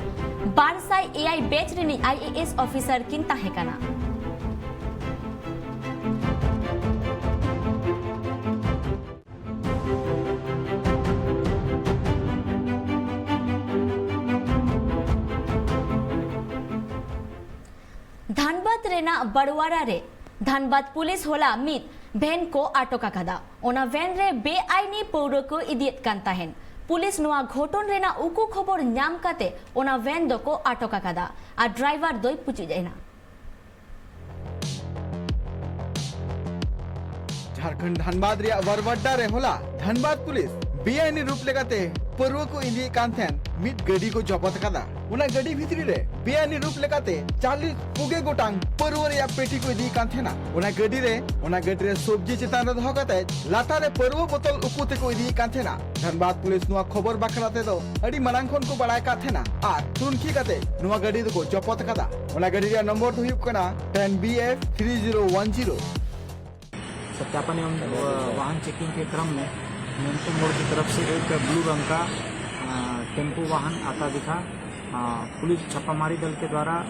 ᱵᱟᱨ ᱥᱟᱭ ᱮᱭᱟᱭ ᱵᱮᱪ ᱨᱤᱱᱤᱡ ᱟᱭ ᱮ ᱮᱥ ᱚᱯᱷᱤᱥᱟᱨ ᱠᱤᱱ ᱛᱟᱦᱮᱸ ᱠᱟᱱᱟ᱾ ᱫᱷᱟᱱᱵᱟᱫᱽ ᱨᱮᱱᱟᱜ ᱵᱟᱲᱣᱟᱨᱟ ᱨᱮ ᱫᱷᱟᱱᱵᱟᱫᱽ ᱯᱩᱞᱤᱥ ᱦᱚᱞᱟ ᱢᱤᱫ ᱵᱷᱮᱱ ᱠᱚ ᱟᱴᱚᱠ ᱟᱠᱟᱫᱟ᱾ ᱚᱱᱟ ᱵᱷᱮᱱ ᱨᱮ ᱵᱮᱟᱭᱱᱤ ᱯᱟᱹᱣᱨᱟᱹ ᱠᱚ ᱤᱫᱤᱭᱮᱫ ᱠᱟᱱ ᱛᱟᱦᱮᱸᱱ᱾ ᱯᱩᱞᱤᱥ ᱱᱚᱣᱟ ᱜᱷᱚᱴᱚᱱ ᱨᱮᱱᱟᱜ ᱩᱠᱩ ᱠᱷᱚᱵᱚᱨ ᱧᱟᱢ ᱠᱟᱛᱮ ᱚᱱᱟ ᱵᱷᱮᱱ ᱫᱚᱠᱚ ᱟᱴᱚᱠ ᱟᱠᱟᱫᱟ ᱟᱨ ᱰᱨᱟᱭᱵᱷᱟᱨ ᱫᱚᱭ ᱯᱩᱪᱩᱡ ᱮᱱᱟ᱾ ᱡᱷᱟᱲᱠᱷᱚᱸᱰ ᱫᱷᱟᱱᱵᱟᱫᱽ ᱨᱮᱭᱟᱜ ᱵᱟᱨᱣᱟᱰᱰᱟ ᱨᱮ ᱦᱚᱞᱟ ᱫᱷᱟᱱᱵᱟᱫᱽ ᱯᱩᱞᱤᱥ ᱵᱮᱟᱭᱱᱤ ᱨᱩᱯ ᱞᱮᱠᱟᱛᱮ ᱯᱟᱹᱨᱣᱟᱹ ᱠᱚ ᱤᱫᱤᱭᱮᱫ ᱠᱟᱱ ᱛᱟᱦᱮᱸᱱ ᱢᱤᱫ ᱜᱟᱹᱰᱤ ᱠᱚ ᱡᱚᱵᱚᱛ ᱟᱠᱟᱫᱟ᱾ ᱚᱱᱟ ᱜᱟᱹᱰᱤ ᱵᱷᱤᱛᱨᱤ ᱨᱮ ᱵᱮᱟᱭᱱᱤ ᱨᱩᱯ ᱞᱮᱠᱟᱛᱮ ᱪᱟᱞᱤᱥ ᱯᱩᱜᱮ ᱜᱚᱴᱟᱝ ᱯᱟᱹᱨᱣᱟᱹ ᱨᱮᱭᱟᱜ ᱯᱮᱴᱤ ᱠᱚ ᱤᱫᱤᱭᱮᱫ ᱠᱟᱱ ᱛᱟᱦᱮᱸᱱᱟ᱾ ᱚᱱᱟ ᱜᱟᱹᱰᱤ ᱨᱮ, ᱚᱱᱟ ᱜᱟᱹᱰᱤ ᱨᱮ ᱥᱚᱵᱡᱤ ᱪᱮᱛᱟᱱ ᱨᱮ ᱫᱚᱦᱚ ᱠᱟᱛᱮ ᱞᱟᱛᱟᱨ ᱨᱮ ᱯᱟᱹᱨᱣᱟᱹ ᱵᱳᱛᱚᱞ ᱩᱠᱩ ᱛᱮᱠᱚ ᱤᱫᱤᱭᱮᱫ ᱠᱟᱱ ᱛᱟᱦᱮᱸᱱᱟ᱾ ᱫᱷᱟᱱᱵᱟᱫᱽ ᱯᱩᱞᱤᱥ ᱱᱚᱣᱟ ᱠᱷᱚᱵᱚᱨ ᱵᱟᱠᱷᱨᱟ ᱛᱮᱫᱚ ᱟᱹᱰᱤ ᱢᱟᱲᱟᱝ ᱠᱷᱚᱱ ᱠᱚ ᱵᱟᱲᱟᱭ ᱠᱟᱫ ᱛᱟᱦᱮᱸᱱᱟ ᱟᱨ ᱛᱩᱱᱠᱷᱤ ᱠᱟᱛᱮ ᱱᱚᱣᱟ ᱜᱟᱹᱰᱤ ᱫᱚᱠᱚ ᱡᱚᱯᱚᱛ ᱟᱠᱟᱫᱟ᱾ ᱚᱱᱟ ᱜᱟᱹᱰᱤ ᱨᱮᱭᱟᱜ ᱱᱚᱢᱵᱚᱨ ᱫᱚ ᱦᱩᱭᱩᱜ ᱠᱟᱱᱟ ten B F three zero one zero. सत्यापन एवं, अ, वाहन चेकिंग के क्रम में मेमको मोड़ की तरफ से एक ब्लू रंग का, अ, टेम्पो वाहन आता दिखा। अ, पुलिस छापामारी दल के द्वारा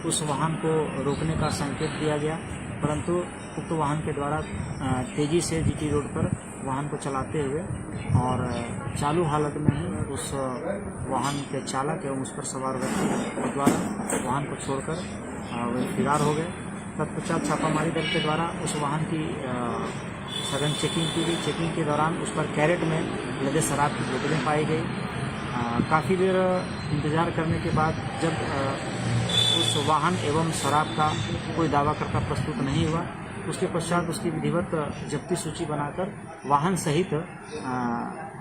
उस वाहन को रोकने का संकेत दिया गया, परंतु उक्त वाहन के द्वारा, अ, तेजी से जीटी रोड पर वाहन को चलाते हुए और चालू हालत में ही उस वाहन के चालक एवं उस पर सवार व्यक्ति के द्वारा वाहन को छोड़कर, अ, वे फरार हो गए। तत्पश्चात छापामारी दल के द्वारा उस वाहन की, अ, सघन चेकिंग की गई। चेकिंग के दौरान उस पर कैरेट में लदे शराब की बोतलें पाई गई। अ, काफ़ी देर इंतजार करने के बाद जब, अ, उस वाहन एवं शराब का कोई दावाकर्ता प्रस्तुत नहीं हुआ, उसके पश्चात उसकी विधिवत जब्ती सूची बनाकर वाहन सहित, अ,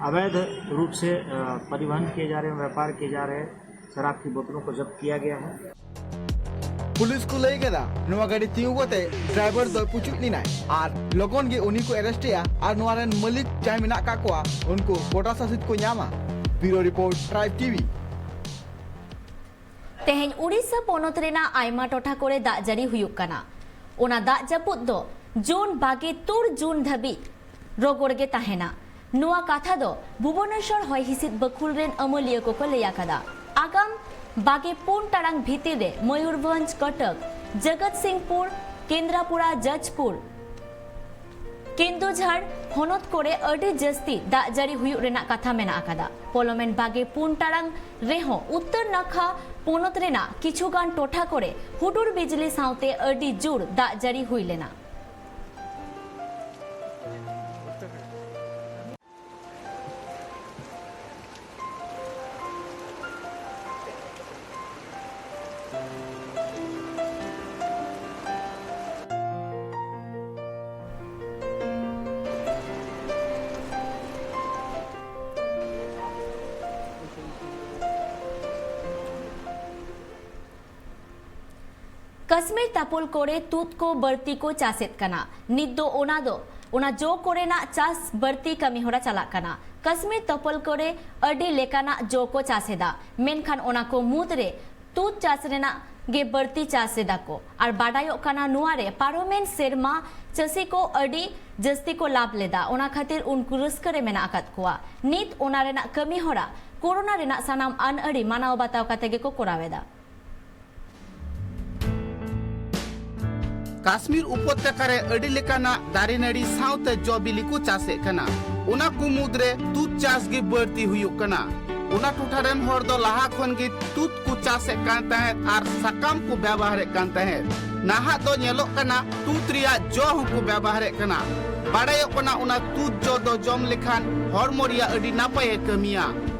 अवैध रूप से, अ, परिवहन किए जा रहे, व्यापार किए जा रहे शराब की बोतलों को जब्त किया गया है। पुलिस को ᱞᱟᱹᱭ ᱠᱮᱫᱟ, ᱱᱚᱣᱟ ᱜᱟᱹᱰᱤ ᱛᱤᱸᱜᱩ ᱠᱟᱛᱮ ᱰᱨᱟᱭᱵᱷᱟᱨ ᱫᱚᱭ ᱯᱩᱪᱩᱡ ᱞᱮᱱᱟᱭ ᱟᱨ ᱞᱚᱜᱚᱱ ᱜᱮ ᱩᱱᱤ ᱠᱚ ᱮᱨᱮᱥᱴᱮᱭᱟ ᱟᱨ ᱱᱚᱣᱟ ᱨᱮᱱ ᱢᱟᱹᱞᱤᱠ ᱡᱟᱦᱟᱸᱭ ᱢᱮᱱᱟᱜ ᱠᱟᱜ ᱠᱚᱣᱟ ᱩᱱᱠᱩ ᱜᱚᱴᱟ ᱥᱟᱥᱤᱛ ᱠᱚ ᱧᱟᱢᱟ᱾ ᱵᱤᱭᱩᱨᱳ ᱨᱤᱯᱳᱨᱴ, ᱴᱨᱟᱭᱤᱵᱽ ᱴᱤᱵᱷᱤ᱾ ᱛᱮᱦᱮᱧ ᱩᱲᱤᱥᱥᱟ ᱯᱚᱱᱚᱛ ᱨᱮᱱᱟᱜ ᱟᱭᱢᱟ ᱴᱚᱴᱷᱟ ᱠᱚᱨᱮ ᱫᱟᱜ ᱡᱟᱹᱲᱤ ᱦᱩᱭᱩᱜ ᱠᱟᱱᱟ᱾ ᱚᱱᱟ ᱫᱟᱜ ᱡᱟᱹᱯᱩᱫ ᱫᱚ ᱡᱩᱱ ᱵᱟᱜᱮ ᱛᱩᱨ ᱡᱩᱱ ᱫᱷᱟᱹᱵᱤᱡ ᱨᱚᱜᱚᱲ ᱜᱮ ᱛᱟᱦᱮᱱᱟ᱾ ᱱᱚᱣᱟ ᱠᱟᱛᱷᱟ ᱫᱚ ᱵᱷᱩᱵᱚᱱᱮᱥᱚᱨ ᱦᱚᱭ ᱦᱤᱸᱥᱤᱫ ᱵᱟᱹᱠᱷᱩᱞ ᱨᱮᱱ ᱟᱹᱢᱟᱹᱞᱤᱭᱟᱹ ᱠᱚᱠᱚ ᱞᱟᱹᱭ ᱟᱠᱟᱫᱟ᱾ ᱟᱜᱟᱢ ᱵᱟᱜᱮ ᱯᱩᱱ ᱴᱟᱲᱟᱝ ᱵᱷᱤᱛᱤᱨ ᱨᱮ ᱢᱚᱭᱩᱨᱵᱷᱚᱸᱡᱽ, ᱠᱚᱴᱚᱠ, ᱡᱚᱜᱚᱛ ᱥᱤᱝᱯᱩᱨ, ᱠᱮᱱᱫᱨᱟᱯᱩᱨᱟ, ᱡᱟᱡᱽᱯᱩᱨ, ᱠᱮᱱᱫᱩᱡᱷᱟᱨ ᱦᱚᱱᱚᱛ ᱠᱚᱨᱮ ᱟᱹᱰᱤ ᱡᱟᱹᱥᱛᱤ ᱫᱟᱜ ᱡᱟᱹᱲᱤ ᱦᱩᱭᱩᱜ ᱨᱮᱱᱟᱜ ᱠᱟᱛᱷᱟ ᱢᱮᱱᱟᱜ ᱟᱠᱟᱫᱟ᱾ ᱯᱚᱞᱚᱢᱮᱱ ᱵᱟᱜᱮ ᱯᱩᱱ ᱴᱟᱲᱟᱝ ᱨᱮᱦᱚᱸ ᱩᱛᱛᱚᱨ ᱱᱟᱠᱷᱟ ᱯᱚᱱᱚᱛ ᱨᱮᱱᱟᱜ ᱠᱤᱪᱷᱩ ᱜᱟᱱ ᱴᱚᱴᱷᱟ ᱠᱚᱨᱮ ᱦᱩᱰᱩᱨ ᱵᱤᱡᱽᱞᱤ ᱥᱟᱶᱛᱮ ᱟᱹᱰᱤ ᱡᱳᱨ ᱫᱟᱜ ᱡᱟᱹᱲᱤ ᱦᱩᱭ ᱞᱮᱱᱟ᱾ ᱠᱟᱥᱢᱤᱨ ᱛᱟᱯᱚᱞ ᱠᱚᱨᱮ ᱛᱩᱫ ᱠᱚ ᱵᱟᱹᱲᱛᱤ ᱠᱚ ᱪᱟᱥᱮᱫ ᱠᱟᱱᱟ᱾ ᱱᱤᱛ ᱫᱚ ᱚᱱᱟ ᱫᱚ, ᱚᱱᱟ ᱡᱚ ᱠᱚᱨᱮᱱᱟᱜ ᱪᱟᱥ ᱵᱟᱹᱲᱛᱤ ᱠᱟᱹᱢᱤ ᱦᱚᱨᱟ ᱪᱟᱞᱟᱜ ᱠᱟᱱᱟ᱾ ᱠᱟᱥᱢᱤᱨ ᱛᱟᱯᱚᱞ ᱠᱚᱨᱮ ᱟᱹᱰᱤ ᱞᱮᱠᱟᱱᱟᱜ ᱡᱚ ᱠᱚ ᱪᱟᱥ ᱮᱫᱟ, ᱢᱮᱱᱠᱷᱟᱱ ᱚᱱᱟ ᱠᱚ ᱢᱩᱫᱽ ᱨᱮ ᱛᱩᱫ ᱪᱟᱥ ᱨᱮᱱᱟᱜ ᱜᱮ ᱵᱟᱹᱲᱛᱤ ᱪᱟᱥ ᱮᱫᱟ ᱠᱚ᱾ ᱟᱨ ᱵᱟᱰᱟᱭᱚᱜ ᱠᱟᱱᱟ, ᱱᱚᱣᱟ ᱨᱮ ᱯᱟᱨᱚᱢᱮᱱ ᱥᱮᱨᱢᱟ ᱪᱟᱹᱥᱤ ᱠᱚ ᱟᱹᱰᱤ ᱡᱟᱹᱥᱛᱤ ᱠᱚ ᱞᱟᱵᱷ ᱞᱮᱫᱟ, ᱚᱱᱟ ᱠᱷᱟᱹᱛᱤᱨ ᱩᱱᱠᱩ ᱨᱟᱹᱥᱠᱟᱹ ᱨᱮ ᱢᱮᱱᱟᱜ ᱟᱠᱟᱫ ᱠᱚᱣᱟ᱾ ᱱᱤᱛ ᱚᱱᱟ ᱨᱮᱱᱟᱜ ᱠᱟᱹᱢᱤ ᱦᱚᱨᱟ ᱠᱳᱨᱳᱱᱟ ᱨᱮᱱᱟᱜ ᱥᱟᱱᱟᱢ ᱟᱹᱱ ᱟᱹᱨᱤ ᱢᱟᱱᱟᱣ ᱵᱟᱛᱟᱣ ᱠᱟᱛᱮ ᱜᱮᱠᱚ ᱠᱚᱨᱟᱣ ᱮᱫᱟ᱾ ᱠᱟᱥᱢᱤᱨ ᱩᱯᱚᱛᱭᱟᱠᱟ ᱨᱮ ᱟᱹᱰᱤ ᱞᱮᱠᱟᱱᱟᱜ ᱫᱟᱨᱮ ᱱᱟᱹᱲᱤ ᱥᱟᱶᱛᱮ ᱡᱚ ᱵᱤᱞᱤ ᱠᱚ ᱪᱟᱥᱮᱫ ᱠᱟᱱᱟ᱾ ᱚᱱᱟ ᱠᱚ ᱢᱩᱫᱽᱨᱮ ᱛᱩᱫ ᱪᱟᱥ ᱜᱮ ᱵᱟᱹᱲᱛᱤ ᱦᱩᱭᱩᱜ ᱠᱟᱱᱟ᱾ ᱚᱱᱟ ᱴᱚᱴᱷᱟ ᱨᱮᱱ ᱦᱚᱲ ᱫᱚ ᱞᱟᱦᱟ ᱠᱷᱚᱱ ᱜᱮ ᱛᱩᱫ ᱠᱚ ᱪᱟᱥᱮᱫ ᱠᱟᱱ ᱛᱟᱦᱮᱸᱫ ᱟᱨ ᱥᱟᱠᱟᱢ ᱠᱚ ᱵᱮᱣᱦᱟᱨᱮᱫ ᱠᱟᱱ ᱛᱟᱦᱮᱸᱫ᱾ ᱱᱟᱦᱟᱜ ᱫᱚ ᱧᱮᱞᱚᱜ ᱠᱟᱱᱟ, ᱛᱩᱫ ᱨᱮᱭᱟᱜ ᱡᱚ ᱦᱚᱸᱠᱚ ᱵᱮᱣᱦᱟᱨᱮᱫ ᱠᱟᱱᱟ᱾ ᱵᱟᱲᱟᱭᱚᱜ ᱠᱟᱱᱟ, ᱚᱱᱟ ᱛᱩᱫ ᱡᱚ ᱫᱚ ᱡᱚᱢ ᱞᱮᱠᱷᱟᱱ ᱦᱚᱲᱢᱚ ᱨᱮᱭᱟᱜ ᱟᱹᱰᱤ ᱱᱟᱯᱟᱭᱮ ᱠᱟᱹᱢᱤᱭᱟ᱾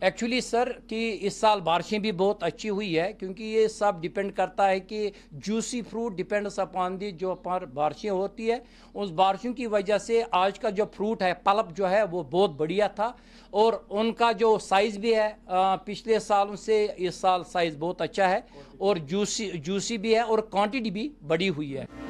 एक्चुअली सर, कि इस साल बारिशें भी बहुत अच्छी हुई है, क्योंकि ये सब डिपेंड करता है कि juicy fruit depends upon the जो पर बारिशें होती है, उस बारिशों की वजह से आज का जो फ्रूट है, पल्प जो है, वो बहुत बढ़िया था। और उनका जो साइज भी है, अ, पिछले सालों से इस साल साइज बहुत अच्छा है और जूसी जूसी भी है और क्वांटिटी भी बड़ी हुई है।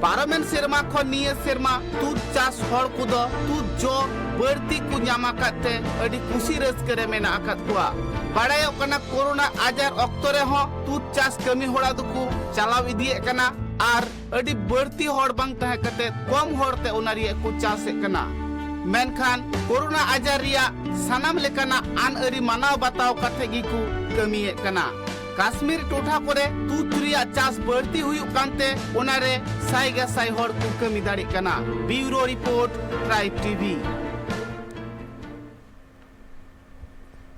ᱯᱟᱨᱚᱢᱮᱱ ᱥᱮᱨᱢᱟ ᱠᱷᱚᱱ ᱱᱤᱭᱟᱹ ᱥᱮᱨᱢᱟ ᱛᱩᱫ ᱪᱟᱥ ᱦᱚᱲ ᱠᱚᱫᱚ ᱛᱩᱫ ᱡᱚ ᱵᱟᱹᱲᱛᱤ ᱠᱚ ᱧᱟᱢ ᱟᱠᱟᱫ ᱛᱮ ᱟᱹᱰᱤ ᱠᱩᱥᱤ ᱨᱟᱹᱥᱠᱟᱹ ᱨᱮ ᱢᱮᱱᱟᱜ ᱟᱠᱟᱫ ᱠᱚᱣᱟ᱾ ᱵᱟᱲᱟᱭᱚᱜ ᱠᱟᱱᱟ, ᱠᱳᱨᱳᱱᱟ ᱟᱡᱟᱨ ᱚᱠᱛᱚ ᱨᱮᱦᱚᱸ ᱛᱩᱫ ᱪᱟᱥ ᱠᱟᱹᱢᱤ ᱦᱚᱨᱟ ᱫᱚᱠᱚ ᱪᱟᱞᱟᱣ ᱤᱫᱤᱭᱮᱫ ᱠᱟᱱᱟ ᱟᱨ ᱟᱹᱰᱤ ᱵᱟᱹᱲᱛᱤ ᱦᱚᱲ ᱵᱟᱝ ᱛᱟᱦᱮᱸ ᱠᱟᱛᱮ ᱠᱚᱢ ᱦᱚᱲ ᱛᱮ ᱚᱱᱟ ᱨᱮᱭᱟᱜ ᱠᱚ ᱪᱟᱥᱮᱫ ᱠᱟᱱᱟ᱾ ᱢᱮᱱᱠᱷᱟᱱ ᱠᱳᱨᱳᱱᱟ ᱟᱡᱟᱨ ᱨᱮᱭᱟᱜ ᱥᱟᱱᱟᱢ ᱞᱮᱠᱟᱱᱟᱜ ᱟᱹᱱ ᱟᱹᱨᱤ ᱢᱟᱱᱟᱣ ᱵᱟᱛᱟᱣ ᱠᱟᱛᱮ ᱜᱮᱠᱚ ᱠᱟᱹᱢᱤᱭᱮᱫ ᱠᱟᱱᱟ᱾ ᱠᱟᱥᱢᱤᱨ ᱴᱚᱴᱷᱟ ᱠᱚᱨᱮ ᱛᱩᱫ ᱨᱮᱭᱟᱜ ᱪᱟᱥ ᱵᱟᱹᱲᱛᱤ ᱦᱩᱭᱩᱜ ᱠᱟᱱᱛᱮ ᱚᱱᱟᱨᱮ ᱥᱟᱭ ᱜᱮᱥᱟᱭ ᱦᱚᱲ ᱠᱚ ᱠᱟᱹᱢᱤ ᱫᱟᱲᱮᱭᱟᱜ ᱠᱟᱱᱟ᱾ ᱵᱤᱭᱩᱨᱳ ᱨᱤᱯᱳᱨᱴ, ᱴᱨᱟᱭᱤᱵᱽ ᱴᱤᱵᱷᱤ᱾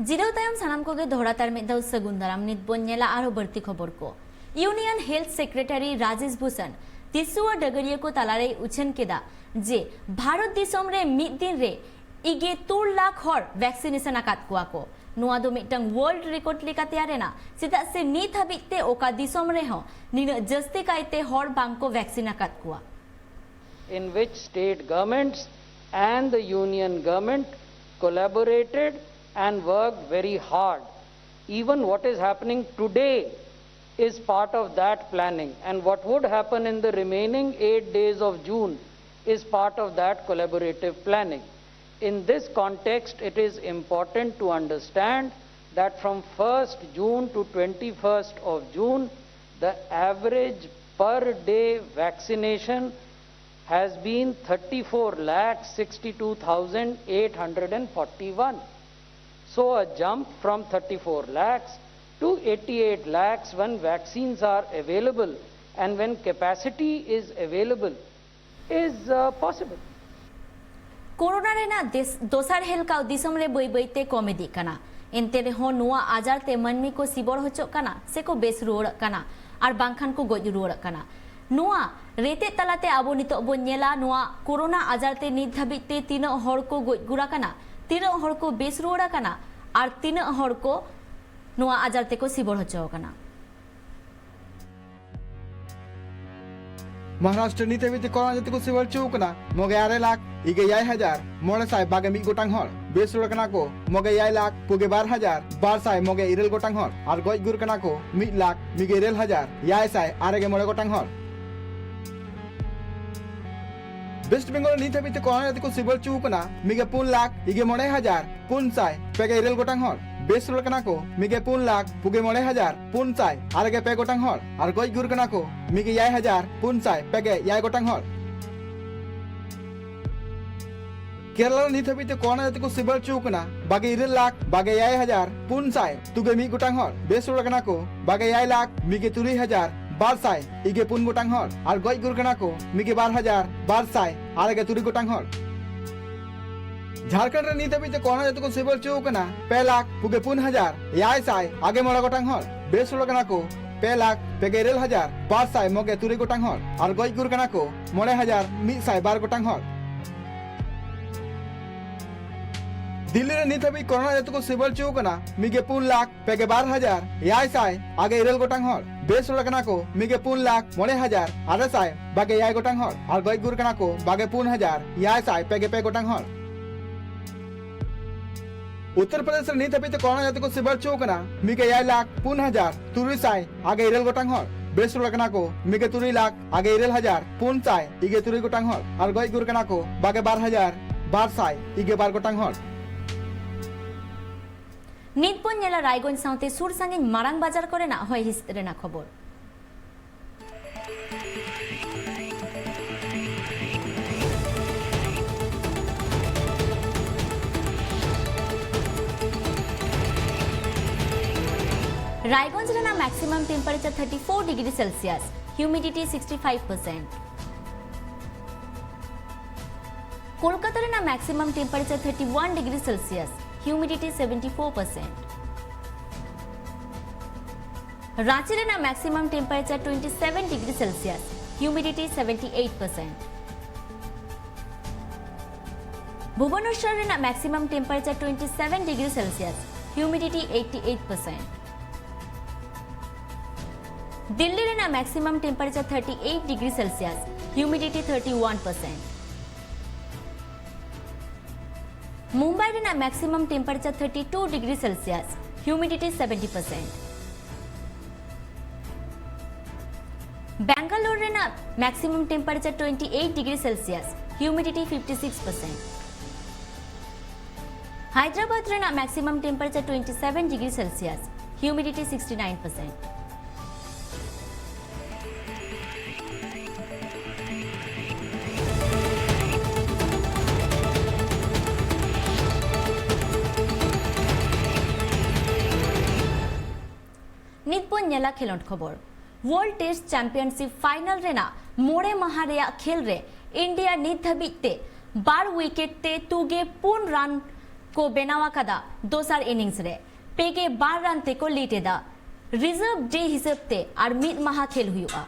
ᱡᱤᱨᱟᱹᱣ ᱛᱟᱭᱚᱢ ᱥᱟᱱᱟᱢ ᱠᱚᱜᱮ ᱫᱚᱦᱲᱟ ᱛᱟᱨ ᱢᱤᱫ ᱫᱷᱟᱣ ᱥᱟᱹᱜᱩᱱ ᱫᱟᱨᱟᱢ᱾ ᱱᱤᱛ ᱵᱚᱱ ᱧᱮᱞᱟ ᱟᱨᱦᱚᱸ ᱵᱟᱹᱲᱛᱤ ᱠᱷᱚᱵᱚᱨ ᱠᱚ᱾ Union health secretary Rajesh Bhushan ᱫᱤᱥᱩᱣᱟᱹ ᱰᱟᱹᱜᱟᱹᱨᱤᱭᱟᱹ ᱠᱚ ᱛᱟᱞᱟᱨᱮᱭ ᱩᱪᱷᱟᱹᱱ ᱠᱮᱫᱟ ᱡᱮ ᱵᱷᱟᱨᱚᱛ ᱫᱤᱥᱚᱢ ᱨᱮ ᱢᱤᱫ ᱫᱤᱱ ᱨᱮ ᱤᱜᱮ ᱛᱩᱲ ᱞᱟᱠᱷ ᱦᱚᱲ ᱵᱷᱮᱠᱥᱤᱱᱮᱥᱚᱱ ᱟᱠᱟᱫ ᱠᱚᱣᱟ ᱠᱚ᱾ ᱱᱚᱣᱟ ᱫᱚ ᱢᱤᱫᱴᱟᱝ ᱣᱟᱨᱞᱰ ᱨᱮᱠᱚᱨᱰ ᱞᱮᱠᱟ ᱛᱮᱭᱟᱨ ᱮᱱᱟ, ᱪᱮᱫᱟᱜ ᱥᱮ ᱱᱤᱛ ᱦᱟᱹᱵᱤᱡ ᱛᱮ ᱚᱠᱟ ᱫᱤᱥᱚᱢ ᱨᱮᱦᱚᱸ ᱱᱤᱱᱟᱹᱜ ᱡᱟᱹᱥᱛᱤ ᱠᱟᱭᱛᱮ ᱦᱚᱲ ᱵᱟᱝ ᱠᱚ ᱵᱷᱮᱠᱥᱤᱱ ᱟᱠᱟᱫ ᱠᱚᱣᱟ᱾ In which state governments and the union government collaborated and worked very hard. Even what is happening today is part of that planning, and what would happen in the remaining eight days of June is part of that collaborative planning. In this context, it is important to understand that from first June to twenty-first of June, the average per day vaccination has been thirty-four lakh sixty-two thousand eight hundred and forty-one. So a jump from thirty-four lakhs to eighty-eight lakhs when vaccines are available and when capacity is available is uh, possible. Corona ᱨᱮᱱᱟᱜ ᱫᱮᱥ-, ᱫᱚᱥᱟᱨ ᱦᱮᱞᱠᱟᱣ ᱫᱤᱥᱚᱢ ᱨᱮ ᱵᱟᱹᱭ ᱵᱟᱹᱭ ᱛᱮ ᱠᱚᱢ ᱤᱫᱤᱜ ᱠᱟᱱᱟ᱾ ᱮᱱᱛᱮ ᱨᱮᱦᱚᱸ ᱱᱚᱣᱟ ᱟᱡᱟᱨ ᱛᱮ ᱢᱟᱹᱱᱢᱤ ᱠᱚ ᱥᱤᱵᱚᱲ ᱦᱚᱪᱚᱜ ᱠᱟᱱᱟ ᱥᱮ ᱠᱚ ᱵᱮᱥ ᱨᱩᱣᱟᱹᱲᱚᱜ ᱠᱟᱱᱟ ᱟᱨ ᱵᱟᱝᱠᱷᱟᱱ ᱠᱚ ᱜᱚᱡ ᱨᱩᱣᱟᱹᱲᱚᱜ ᱠᱟᱱᱟ᱾ ᱱᱚᱣᱟ ᱨᱮᱛᱮᱫ ᱛᱟᱞᱟᱛᱮ ᱟᱵᱚ ᱱᱤᱛᱚᱜ ᱵᱚᱱ ᱧᱮᱞᱟ ᱱᱚᱣᱟ ᱠᱳᱨᱳᱱᱟ ᱟᱡᱟᱨ ᱛᱮ ᱱᱤᱛ ᱫᱷᱟᱹᱵᱤᱡ ᱛᱮ ᱛᱤᱱᱟᱹᱜ ᱦᱚᱲ ᱠᱚ ᱜᱚᱡ ᱜᱩᱨ ᱟᱠᱟᱱᱟ, ᱛᱤᱱᱟᱹᱜ ᱦᱚᱲ ᱠᱚ ᱵᱮᱥ ᱨᱩᱣᱟᱹᱲ ᱟᱠᱟᱱᱟ ᱟᱨ ᱛᱤᱱᱟᱹᱜ ᱦᱚᱲ ᱠᱚ ᱱᱚᱣᱟ ᱟᱡᱟᱨ ᱛᱮᱠᱚ ᱥᱤᱵᱚᱲ ᱦᱚᱪᱚ ᱟᱠᱟᱱᱟ᱾ ᱢᱚᱦᱟᱨᱟᱥᱴᱨᱚ ᱱᱤᱛ ᱦᱟᱹᱵᱤᱡ ᱛᱮ ᱠᱳᱨᱳᱱᱟ ᱟᱡᱟᱨ ᱛᱮᱠᱚ ᱥᱤᱵᱚᱲ ᱦᱚᱪᱚ ᱟᱠᱟᱱᱟ ᱢᱚᱜᱮ ᱟᱨᱮ ᱞᱟᱠᱷ ᱤᱜᱮ ᱮᱭᱟᱭ ᱦᱟᱡᱟᱨ ᱢᱚᱬᱮ ᱥᱟᱭ ᱵᱟᱜᱮ ᱢᱤᱫ ᱜᱚᱴᱟᱝ ᱦᱚᱲ᱾ ᱵᱮᱥ ᱨᱩᱣᱟᱹᱲ ᱠᱟᱱᱟ ᱠᱚ ᱢᱚᱜᱮ ᱮᱭᱟᱭ ᱞᱟᱠᱷ ᱯᱩᱜᱮ ᱵᱟᱨ ᱦᱟᱡᱟᱨ ᱵᱟᱨ ᱥᱟᱭ ᱢᱚᱜᱮ ᱤᱨᱟᱹᱞ ᱜᱚᱴᱟᱝ ᱦᱚᱲ ᱟᱨ ᱜᱚᱡ ᱜᱩᱨ ᱠᱟᱱᱟ ᱠᱚ ᱢᱤᱫ ᱞᱟᱠᱷ ᱢᱤᱜᱮ ᱤᱨᱟᱹᱞ ᱦᱟᱡᱟᱨ ᱮᱭᱟᱭ ᱥᱟᱭ ᱟᱨᱮ ᱜᱮ ᱢᱚᱬᱮ ᱜᱚᱴᱟᱝ ᱦᱚᱲ᱾ ᱣᱮᱥᱴ ᱵᱮᱝᱜᱚᱞ ᱨᱮ ᱱᱤᱛ ᱦᱟᱹᱵᱤᱡ ᱛᱮ ᱠᱳᱨᱳᱱᱟ ᱟᱡᱟᱨ ᱛᱮᱠᱚ ᱥᱤᱵᱚᱲ ᱦᱚᱪᱚ ᱟᱠᱟᱱᱟ ᱢᱤᱜᱮ ᱯᱩᱱ ᱞᱟᱠᱷ ᱤᱜᱮ ᱢᱚᱬᱮ ᱦᱟᱡᱟᱨ ᱯᱩᱱ ᱥᱟᱭ ᱯᱮᱜᱮ ᱤᱨᱟᱹᱞ ᱜᱚᱴᱟᱝ ᱦᱚᱲ᱾ ᱵᱮᱥ ᱨᱩᱣᱟᱹᱲ ᱠᱟᱱᱟ ᱠᱚ ᱢᱤᱫ ᱜᱮ ᱯᱩᱱ ᱞᱟᱠᱷ ᱯᱩᱜᱮ ᱢᱚᱬᱮ ᱦᱟᱡᱟᱨ ᱯᱩᱱ ᱥᱟᱭ ᱟᱨᱮ ᱜᱮ ᱯᱮ ᱜᱚᱴᱟᱝ ᱦᱚᱲ ᱟᱨ ᱜᱚᱡ ᱜᱩᱨ ᱠᱟᱱᱟ ᱠᱚ ᱢᱤᱫ ᱜᱮ ᱮᱭᱟᱭ ᱦᱟᱡᱟᱨ ᱯᱩᱱ ᱥᱟᱭ ᱯᱮ ᱜᱮ ᱮᱭᱟᱭ ᱜᱚᱴᱟᱝ ᱦᱚᱲ᱾ ᱠᱮᱨᱟᱞᱟ ᱨᱮ ᱱᱤᱛ ᱦᱟᱹᱵᱤᱡ ᱛᱮ ᱠᱚᱨᱳᱱᱟ ᱡᱟᱹᱛᱤ ᱠᱚ ᱥᱤᱵᱟᱹᱲ ᱦᱚᱪᱚ ᱠᱟᱱᱟ ᱵᱟᱜᱮ ᱤᱨᱟᱹᱞ ᱞᱟᱠᱷ ᱵᱟᱜᱮ ᱮᱭᱟᱭ ᱦᱟᱡᱟᱨ ᱯᱩᱱ ᱥᱟᱭ ᱛᱩᱜᱮ ᱢᱤᱫ ᱜᱚᱴᱟᱝ ᱦᱚᱲ᱾ ᱵᱮᱥ ᱨᱩᱣᱟᱹᱲ ᱠᱟᱱᱟ ᱠᱚ ᱵᱟᱜᱮ ᱮᱭᱟᱭ ᱞᱟᱠᱷ ᱢᱤᱫ ᱜᱮ ᱛᱩᱨᱩᱭ ᱦᱟᱡᱟᱨ ᱵᱟᱨ ᱥᱟᱭ ᱤᱜᱮ ᱯᱩᱱ ᱜᱚᱴᱟᱝ ᱦᱚᱲ ᱟᱨ ᱜᱚᱡ ᱜᱩᱨ ᱠᱟᱱᱟ ᱠᱚ ᱢᱤᱫ ᱜᱮ ᱵᱟᱨ ᱦᱟᱡᱟᱨ ᱵᱟᱨ ᱥᱟᱭ ᱟᱨᱮ ᱜᱮ ᱛᱩᱨᱩᱭ ᱜᱚᱴᱟᱝ ᱦᱚᱲ᱾ ᱡᱷᱟᱲᱠᱷᱚᱸᱰ ᱨᱮ ᱱᱤᱛ ᱦᱟᱹᱵᱤᱡ ᱛᱮ ᱠᱚᱨᱳᱱᱟ ᱡᱟᱹᱛᱤ ᱠᱚ ᱥᱤᱵᱟᱹᱲ ᱦᱚᱪᱚ ᱠᱟᱱᱟ ᱯᱮ ᱞᱟᱠᱷ ᱯᱩᱜᱮ ᱯᱩᱱ ᱦᱟᱡᱟᱨ ᱮᱭᱟᱭ ᱥᱟᱭ ᱟᱜᱮ ᱢᱚᱬᱮ ᱜᱚᱴᱟᱝ ᱦᱚᱲ᱾ ᱵᱮᱥ ᱨᱩᱣᱟᱹᱲ ᱠᱟᱱᱟ ᱠᱚ ᱯᱮ ᱞᱟᱠᱷ ᱯᱮ ᱜᱮ ᱤᱨᱟᱹᱞ ᱦᱟᱡᱟᱨ ᱵᱟᱨ ᱥᱟᱭ ᱢᱚᱜᱮ ᱛᱩᱨᱩᱭ ᱜᱚᱴᱟᱝ ᱦᱚᱲ ᱟᱨ ᱜᱚᱡ ᱜᱩᱨ ᱠᱟᱱᱟ ᱠᱚ ᱢᱚᱬᱮ ᱦᱟᱡᱟᱨ ᱢᱤᱫ ᱥᱟᱭ ᱵᱟᱨ ᱜᱚᱴᱟᱝ ᱦᱚᱲ᱾ ᱫᱤᱞᱞᱤ ᱨᱮ ᱱᱤᱛ ᱦᱟᱹᱵᱤᱡ ᱠᱚᱨᱳᱱᱟ ᱡᱟᱹᱛᱤ ᱠᱚ ᱥᱤᱵᱟᱹᱲ ᱦᱚᱪᱚ ᱠᱟᱱᱟ ᱢᱤᱫ ᱜᱮ ᱯᱩᱱ ᱞᱟᱠᱷ ᱯᱮ ᱜᱮ ᱵᱟᱨ ᱦᱟᱡᱟᱨ ᱮᱭᱟᱭ ᱥᱟᱭ ᱟᱜᱮ ᱤᱨᱟᱹᱞ ᱜᱚᱴᱟᱝ ᱦᱚᱲ᱾ ᱵᱮᱥ ᱨᱩᱣᱟᱹᱲ ᱠᱟᱱᱟ ᱠᱚ ᱢᱤᱫ ᱜᱮ ᱯᱩᱱ ᱞᱟᱠᱷ ᱢᱚᱬᱮ ᱦᱟᱡᱟᱨ ᱟᱨᱮ ᱥᱟᱭ ᱵᱟᱜᱮ ᱮᱭᱟᱭ ᱜᱚᱴᱟᱝ ᱦᱚᱲ ᱟᱨ ᱜᱚᱡ ᱜᱩᱨ ᱠᱟᱱᱟ ᱠᱚ ᱵᱟᱜᱮ ᱯᱩᱱ ᱦᱟᱡᱟᱨ ᱮᱭᱟᱭ ᱥᱟᱭ ᱯᱮ ᱜᱮ ᱯᱮ ᱜᱚᱴᱟᱝ ᱦᱚᱲ᱾ ᱩᱛᱛᱚᱨ ᱯᱨᱚᱫᱮᱥ ᱨᱮ ᱱᱤᱛ ᱦᱟᱹᱵᱤᱡ ᱛᱮ ᱠᱚᱨᱳᱱᱟ ᱡᱟᱹᱛᱤ ᱠᱚ ᱥᱤᱵᱟᱹᱲ ᱦᱚᱪᱚ ᱠᱟᱱᱟ ᱢᱤᱫ ᱜᱮ ᱮᱭᱟᱭ ᱞᱟᱠᱷ ᱯᱩᱱ ᱦᱟᱡᱟᱨ ᱛᱩᱨᱩᱭ ᱥᱟᱭ ᱟᱜᱮ ᱤᱨᱟᱹᱞ ᱜᱚᱴᱟᱝ ᱦᱚᱲ᱾ ᱵᱮᱥ ᱨᱩᱣᱟᱹᱲ ᱠᱟᱱᱟ ᱠᱚ ᱢᱤᱫ ᱜᱮ ᱛᱩᱨᱩᱭ ᱞᱟᱠᱷ ᱟᱜᱮ ᱤᱨᱟᱹᱞ ᱦᱟᱡᱟᱨ ᱯᱩᱱ ᱥᱟᱭ ᱤᱜᱮ ᱛᱩᱨᱩᱭ ᱜᱚᱴᱟᱝ ᱦᱚᱲ ᱟᱨ ᱜᱚᱡ ᱜᱩᱨ ᱠᱟᱱᱟ ᱠᱚ ᱵᱟᱜᱮ ᱵᱟᱨ ᱦᱟᱡᱟᱨ ᱵᱟᱨ ᱥᱟᱭ ᱤᱜᱮ ᱵᱟᱨ ᱜᱚᱴᱟᱝ ᱦᱚᱲ᱾ ᱱᱤᱛ ᱵᱚᱱ ᱧᱮᱞᱟ ᱨᱟᱭᱜᱚᱸᱡᱽ ᱥᱟᱶᱛᱮ ᱥᱩᱨ ᱥᱟᱺᱜᱤᱧ ᱢᱟᱨᱟᱝ ᱵᱟᱡᱟᱨ ᱠᱚᱨᱮᱱᱟᱜ ᱦᱚᱭ ᱦᱤᱸᱥᱤᱫ ᱨᱮᱱᱟᱜ ᱠᱷᱚᱵᱚᱨ᱾ ᱨᱟᱭᱜᱚᱸᱡᱽ ᱨᱮᱱᱟᱜ maximum temperature thirty four degree Celsius, humidity sixty five percent᱾ Kolkata ᱨᱮᱱᱟᱜ maximum temperature thirty one degree Celsius, humidity seventy four percent᱾ Ranchi ᱨᱮᱱᱟᱜ maximum temperature twenty seven degree Celsius, humidity seventy eight percent᱾ ᱵᱷᱩᱵᱚᱱᱮᱥᱣᱚᱨ ᱨᱮᱱᱟᱜ maximum temperature twenty seven degree Celsius, humidity eighty eight percent᱾ Delhi ᱨᱮᱱᱟᱜ maximum temperature thirty eight degree Celsius, humidity thirty one percent᱾ Mumbai ᱨᱮᱱᱟᱜ maximum temperature thirty two degree Celsius, humidity seventy percent᱾ Bangalore ᱨᱮᱱᱟᱜ maximum temperature twenty eight degree Celsius, humidity fifty six percent᱾ Hyderabad ᱨᱮᱱᱟᱜ maximum temperature twenty seven degree Celsius, humidity sixty nine percent᱾ ᱱᱤᱛ ᱵᱚᱱ ᱧᱮᱞᱟ ᱠᱷᱮᱞᱚᱸᱰ ᱠᱷᱚᱵᱚᱨ᱾ World Test Championship final ᱨᱮᱱᱟᱜ ᱢᱚᱬᱮ ᱢᱟᱦᱟ ᱨᱮᱭᱟᱜ ᱠᱷᱮᱞ ᱨᱮ ᱤᱱᱰᱤᱭᱟ ᱱᱤᱛ ᱫᱷᱟᱹᱵᱤᱡ ᱛᱮ ᱵᱟᱨ ᱣᱤᱠᱮᱴ ᱛᱮ ᱛᱩᱜᱮ ᱯᱩᱱ ᱨᱟᱱ ᱠᱚ ᱵᱮᱱᱟᱣ ᱟᱠᱟᱫᱟ᱾ ᱫᱚᱥᱟᱨ ᱤᱱᱤᱝᱥ ᱨᱮ ᱯᱮᱜᱮ ᱵᱟᱨ ᱨᱟᱱ ᱛᱮᱠᱚ ᱞᱤᱰ ᱮᱫᱟ᱾ ᱨᱤᱡᱟᱨᱵᱷ ᱰᱮ ᱦᱤᱥᱟᱹᱵ ᱛᱮ ᱟᱨ ᱢᱤᱫ ᱢᱟᱦᱟ ᱠᱷᱮᱞ ᱦᱩᱭᱩᱜᱼᱟ᱾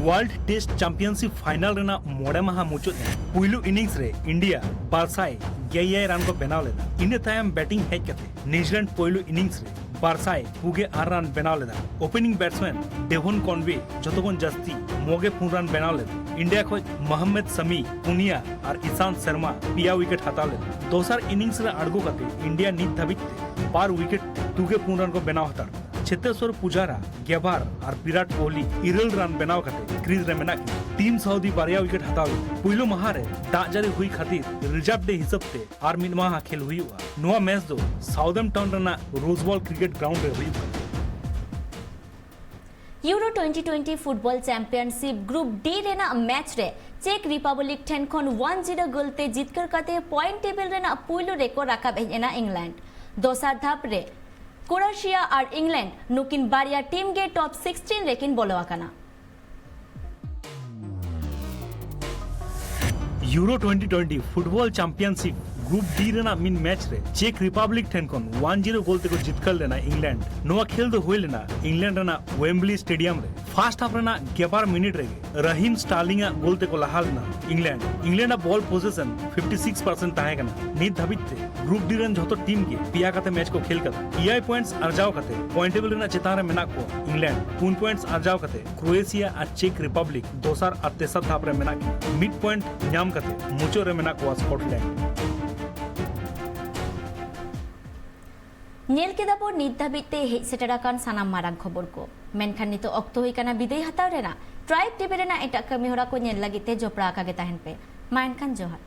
World Test Championship final ᱨᱮᱱᱟᱜ ᱢᱚᱬᱮ ᱢᱟᱦᱟ ᱢᱩᱪᱟᱹᱫ ᱮᱱᱟ᱾ ᱯᱩᱭᱞᱩ ᱤᱱᱤᱝᱥ ᱨᱮ ᱤᱱᱰᱤᱭᱟ ᱵᱟᱨᱥᱟᱭ ᱜᱮᱞ ᱮᱭᱟᱭ ᱨᱟᱱ ᱠᱚ ᱵᱮᱱᱟᱣ ᱞᱮᱫᱟ᱾ ᱤᱱᱟᱹ ᱛᱟᱭᱚᱢ ᱵᱮᱴᱤᱝ ᱦᱮᱡ ᱠᱟᱛᱮ ᱱᱤᱭᱩᱡᱤᱞᱮᱱᱰ ᱯᱩᱭᱞᱩ ᱤᱱᱤᱝᱥ ᱨᱮ ᱵᱟᱨᱥᱟᱭ ᱯᱩᱜᱮ ᱟᱨ ᱨᱟᱱ ᱵᱮᱱᱟᱣ ᱞᱮᱫᱟ᱾ ᱳᱯᱮᱱᱤᱝ ᱵᱮᱴᱥᱢᱮᱱ ᱰᱮᱵᱷᱚᱱ ᱠᱚᱱᱣᱮ ᱡᱚᱛᱚ ᱠᱷᱚᱱ ᱡᱟᱹᱥᱛᱤ ᱢᱚᱜᱮ ᱯᱩᱱ ᱨᱟᱱ ᱵᱮᱱᱟᱣ ᱞᱮᱫᱟ᱾ ᱤᱱᱰᱤᱭᱟ ᱠᱷᱚᱱ ᱢᱚᱦᱚᱢᱢᱚᱫ ᱥᱟᱢᱤ ᱯᱩᱱᱭᱟ ᱟᱨ ᱤᱥᱟᱱᱛ ᱥᱟᱨᱢᱟ ᱯᱮᱭᱟ ᱣᱤᱠᱮᱴ ᱦᱟᱛᱟᱣ ᱞᱮᱫᱟ᱾ ᱫᱚᱥᱟᱨ ᱤᱱᱤᱝᱥ ᱨᱮ ᱟᱬᱜᱚ ᱠᱟᱛᱮ ᱤᱱᱰᱤᱭᱟ ᱱᱤᱛ ᱫᱷᱟᱹᱵᱤᱡ ᱛᱮ ᱵᱟᱨ ᱣᱤᱠᱮᱴ ᱛᱩᱜᱮ ᱯᱩᱱ ᱨᱟᱱ ᱠᱚ ᱵᱮᱱᱟᱣ ᱦᱟᱛᱟᱲ ᱠᱮᱫᱟ᱾ ᱪᱮᱛᱮᱥᱣᱚᱨ ᱯᱩᱡᱟᱨᱟ, ᱜᱮᱵᱷᱟᱨ ᱟᱨ ᱵᱤᱨᱟᱴ ᱠᱳᱦᱞᱤ ᱤᱨᱟᱹᱞ ᱨᱟᱱ ᱵᱮᱱᱟᱣ ᱠᱟᱛᱮ ᱠᱨᱤᱡᱽ ᱨᱮ ᱢᱮᱱᱟᱜ ᱠᱤᱱᱟ᱾ ᱴᱤᱢ ᱥᱟᱣᱫᱤ ᱵᱟᱨᱭᱟ ᱣᱤᱠᱮᱴ ᱦᱟᱛᱟᱣ ᱞᱮᱫᱟ᱾ ᱯᱩᱭᱞᱩ ᱢᱟᱦᱟ ᱨᱮ ᱫᱟᱜ ᱡᱟᱹᱲᱤ ᱦᱩᱭ ᱠᱷᱟᱹᱛᱤᱨ ᱨᱤᱡᱟᱨᱵᱷ ᱰᱮ ᱦᱤᱥᱟᱹᱵ ᱛᱮ ᱟᱨ ᱢᱤᱫ ᱢᱟᱦᱟ ᱠᱷᱮᱞ ᱦᱩᱭᱩᱜᱼᱟ᱾ ᱱᱚᱣᱟ ᱢᱮᱪ ᱫᱚ ᱥᱟᱣᱫᱷᱟᱢᱯᱴᱚᱱ ᱨᱮᱱᱟᱜ ᱨᱳᱡᱽ ᱵᱚᱞ ᱠᱨᱤᱠᱮᱴ ᱜᱨᱟᱣᱩᱱᱰ ᱨᱮ ᱦᱩᱭᱩᱜ ᱠᱟᱱᱟ᱾ Euro twenty twenty football championship group D ᱨᱮᱱᱟᱜ ᱢᱮᱪ ᱨᱮ ᱪᱮᱠ ᱨᱤᱯᱟᱵᱞᱤᱠ ᱴᱷᱮᱱ ᱠᱷᱚᱱ one zero ᱜᱳᱞ ᱛᱮ ᱡᱤᱛᱠᱟᱹᱨ ᱠᱟᱛᱮ ᱯᱚᱭᱮᱱᱴ ᱴᱮᱵᱤᱞ ᱨᱮᱱᱟᱜ ᱯᱩᱭᱞᱩ ᱨᱮᱠᱚ ᱨᱟᱠᱟᱵ ᱦᱮᱡ ᱮᱱᱟ ᱤᱝᱞᱮᱱᱰ᱾ ᱫᱚᱥᱟᱨ ᱫᱷᱟᱯ ᱨᱮ ᱠᱨᱳᱭᱮᱥᱤᱭᱟ ᱟᱨ ᱤᱝᱞᱮᱱᱰ ᱱᱩᱠᱤᱱ ᱵᱟᱨᱭᱟ ᱴᱤᱢ ᱜᱮ ᱴᱚᱯ ᱥᱤᱠᱥᱴᱤᱱ ᱨᱮᱠᱤᱱ ᱵᱚᱞᱚ ᱟᱠᱟᱱᱟ᱾ Euro twenty twenty football championship group D ᱨᱮᱱᱟᱜ ᱢᱤᱫ ᱢᱮᱪ ᱨᱮ ᱪᱮᱠ ᱨᱤᱯᱟᱵᱞᱤᱠ ᱴᱷᱮᱱ ᱠᱷᱚᱱ one zero ᱜᱳᱞ ᱛᱮᱠᱚ ᱡᱤᱛᱠᱟᱹᱨ ᱞᱮᱱᱟ ᱤᱝᱞᱮᱱᱰ᱾ ᱱᱚᱣᱟ ᱠᱷᱮᱞ ᱫᱚ ᱦᱩᱭ ᱞᱮᱱᱟ ᱤᱝᱞᱮᱱᱰ ᱨᱮᱱᱟᱜ ᱣᱮᱢᱵᱞᱤ ᱥᱴᱮᱰᱤᱭᱟᱢ ᱨᱮ᱾ ᱯᱷᱟᱨᱥᱴ ᱦᱟᱯ ᱨᱮᱱᱟᱜ ᱜᱮᱞᱵᱟᱨ ᱢᱤᱱᱤᱴ ᱨᱮᱜᱮ ᱨᱟᱦᱤᱢ ᱥᱴᱟᱨᱞᱤᱝ ᱟᱜ ᱜᱳᱞ ᱛᱮᱠᱚ ᱞᱟᱦᱟ ᱞᱮᱱᱟ ᱤᱝᱞᱮᱱᱰ᱾ ᱤᱝᱞᱮᱱᱰ ᱟᱜ ᱵᱚᱞ ᱯᱚᱡᱤᱥᱚᱱ fifty six percent ᱛᱟᱦᱮᱸ ᱠᱟᱱᱟ᱾ ᱱᱤᱛ ᱫᱷᱟᱹᱵᱤᱡ ᱛᱮ ᱜᱨᱩᱯ ᱰᱤ ᱨᱮᱱ ᱡᱷᱚᱛᱚ ᱴᱤᱢ ᱜᱮ ᱯᱮᱭᱟ ᱠᱟᱛᱮ ᱢᱮᱪ ᱠᱚ ᱠᱷᱮᱞ ᱠᱟᱫᱟ᱾ ᱮᱭᱟᱭ ᱯᱚᱭᱮᱱᱴᱥ ᱟᱨᱡᱟᱣ ᱠᱟᱛᱮ ᱯᱚᱭᱮᱱᱴ ᱴᱮᱵᱤᱞ ᱨᱮᱱᱟᱜ ᱪᱮᱛᱟᱱ ᱨᱮ ᱢᱮᱱᱟᱜ ᱠᱚᱣᱟ ᱤᱝᱞᱮᱱᱰ᱾ ᱯᱩᱱ ᱯᱚᱭᱮᱱᱴᱥ ᱟᱨᱡᱟᱣ ᱠᱟᱛᱮ ᱠᱨᱳᱭᱮᱥᱤᱭᱟ ᱟᱨ ᱪᱮᱠ ᱨᱤᱯᱟᱵᱞᱤᱠ ᱫᱚᱥᱟᱨ ᱟᱨ ᱛᱮᱥᱟᱨ ᱫᱷᱟᱯ ᱨᱮ ᱢᱮᱱᱟᱜ ᱠᱤᱱᱟ᱾ ᱢᱤᱫ ᱯᱚᱭᱮᱱᱴ ᱧᱟᱢ ᱠᱟᱛᱮ ᱢᱩᱪᱟᱹᱫ ᱨᱮ ᱢᱮᱱᱟᱜ ᱠᱚᱣᱟ ᱥᱠᱚᱴᱞᱮᱱᱰ᱾ ᱧᱮᱞ ᱠᱮᱫᱟ ᱵᱚᱱ ᱱᱤᱛ ᱫᱷᱟᱹᱵᱤᱡ ᱛᱮ ᱦᱮᱡ ᱥᱮᱴᱮᱨ ᱟᱠᱟᱱ ᱥᱟᱱᱟᱢ ᱢᱟᱨᱟᱝ ᱠᱷᱚᱵᱚᱨ ᱠᱚ᱾ ᱢᱮᱱᱠᱷᱟᱱ ᱱᱤᱛᱚᱜ ᱚᱠᱛᱚ ᱦᱩᱭ ᱠᱟᱱᱟ ᱵᱤᱫᱟᱹᱭ ᱦᱟᱛᱟᱣ ᱨᱮᱱᱟᱜ᱾ ᱴᱨᱟᱭᱤᱵᱽ ᱴᱤᱵᱷᱤ ᱨᱮᱱᱟᱜ ᱮᱴᱟᱜ ᱠᱟᱹᱢᱤ ᱦᱚᱨᱟ ᱠᱚ ᱧᱮᱞ ᱞᱟᱹᱜᱤᱫ ᱛᱮ ᱡᱚᱯᱲᱟᱣ ᱟᱠᱟ ᱜᱮ ᱛᱟᱦᱮᱱ ᱯᱮ᱾ ᱢᱟ ᱮᱱᱠᱷᱟᱱ ᱡᱚᱦᱟᱨ᱾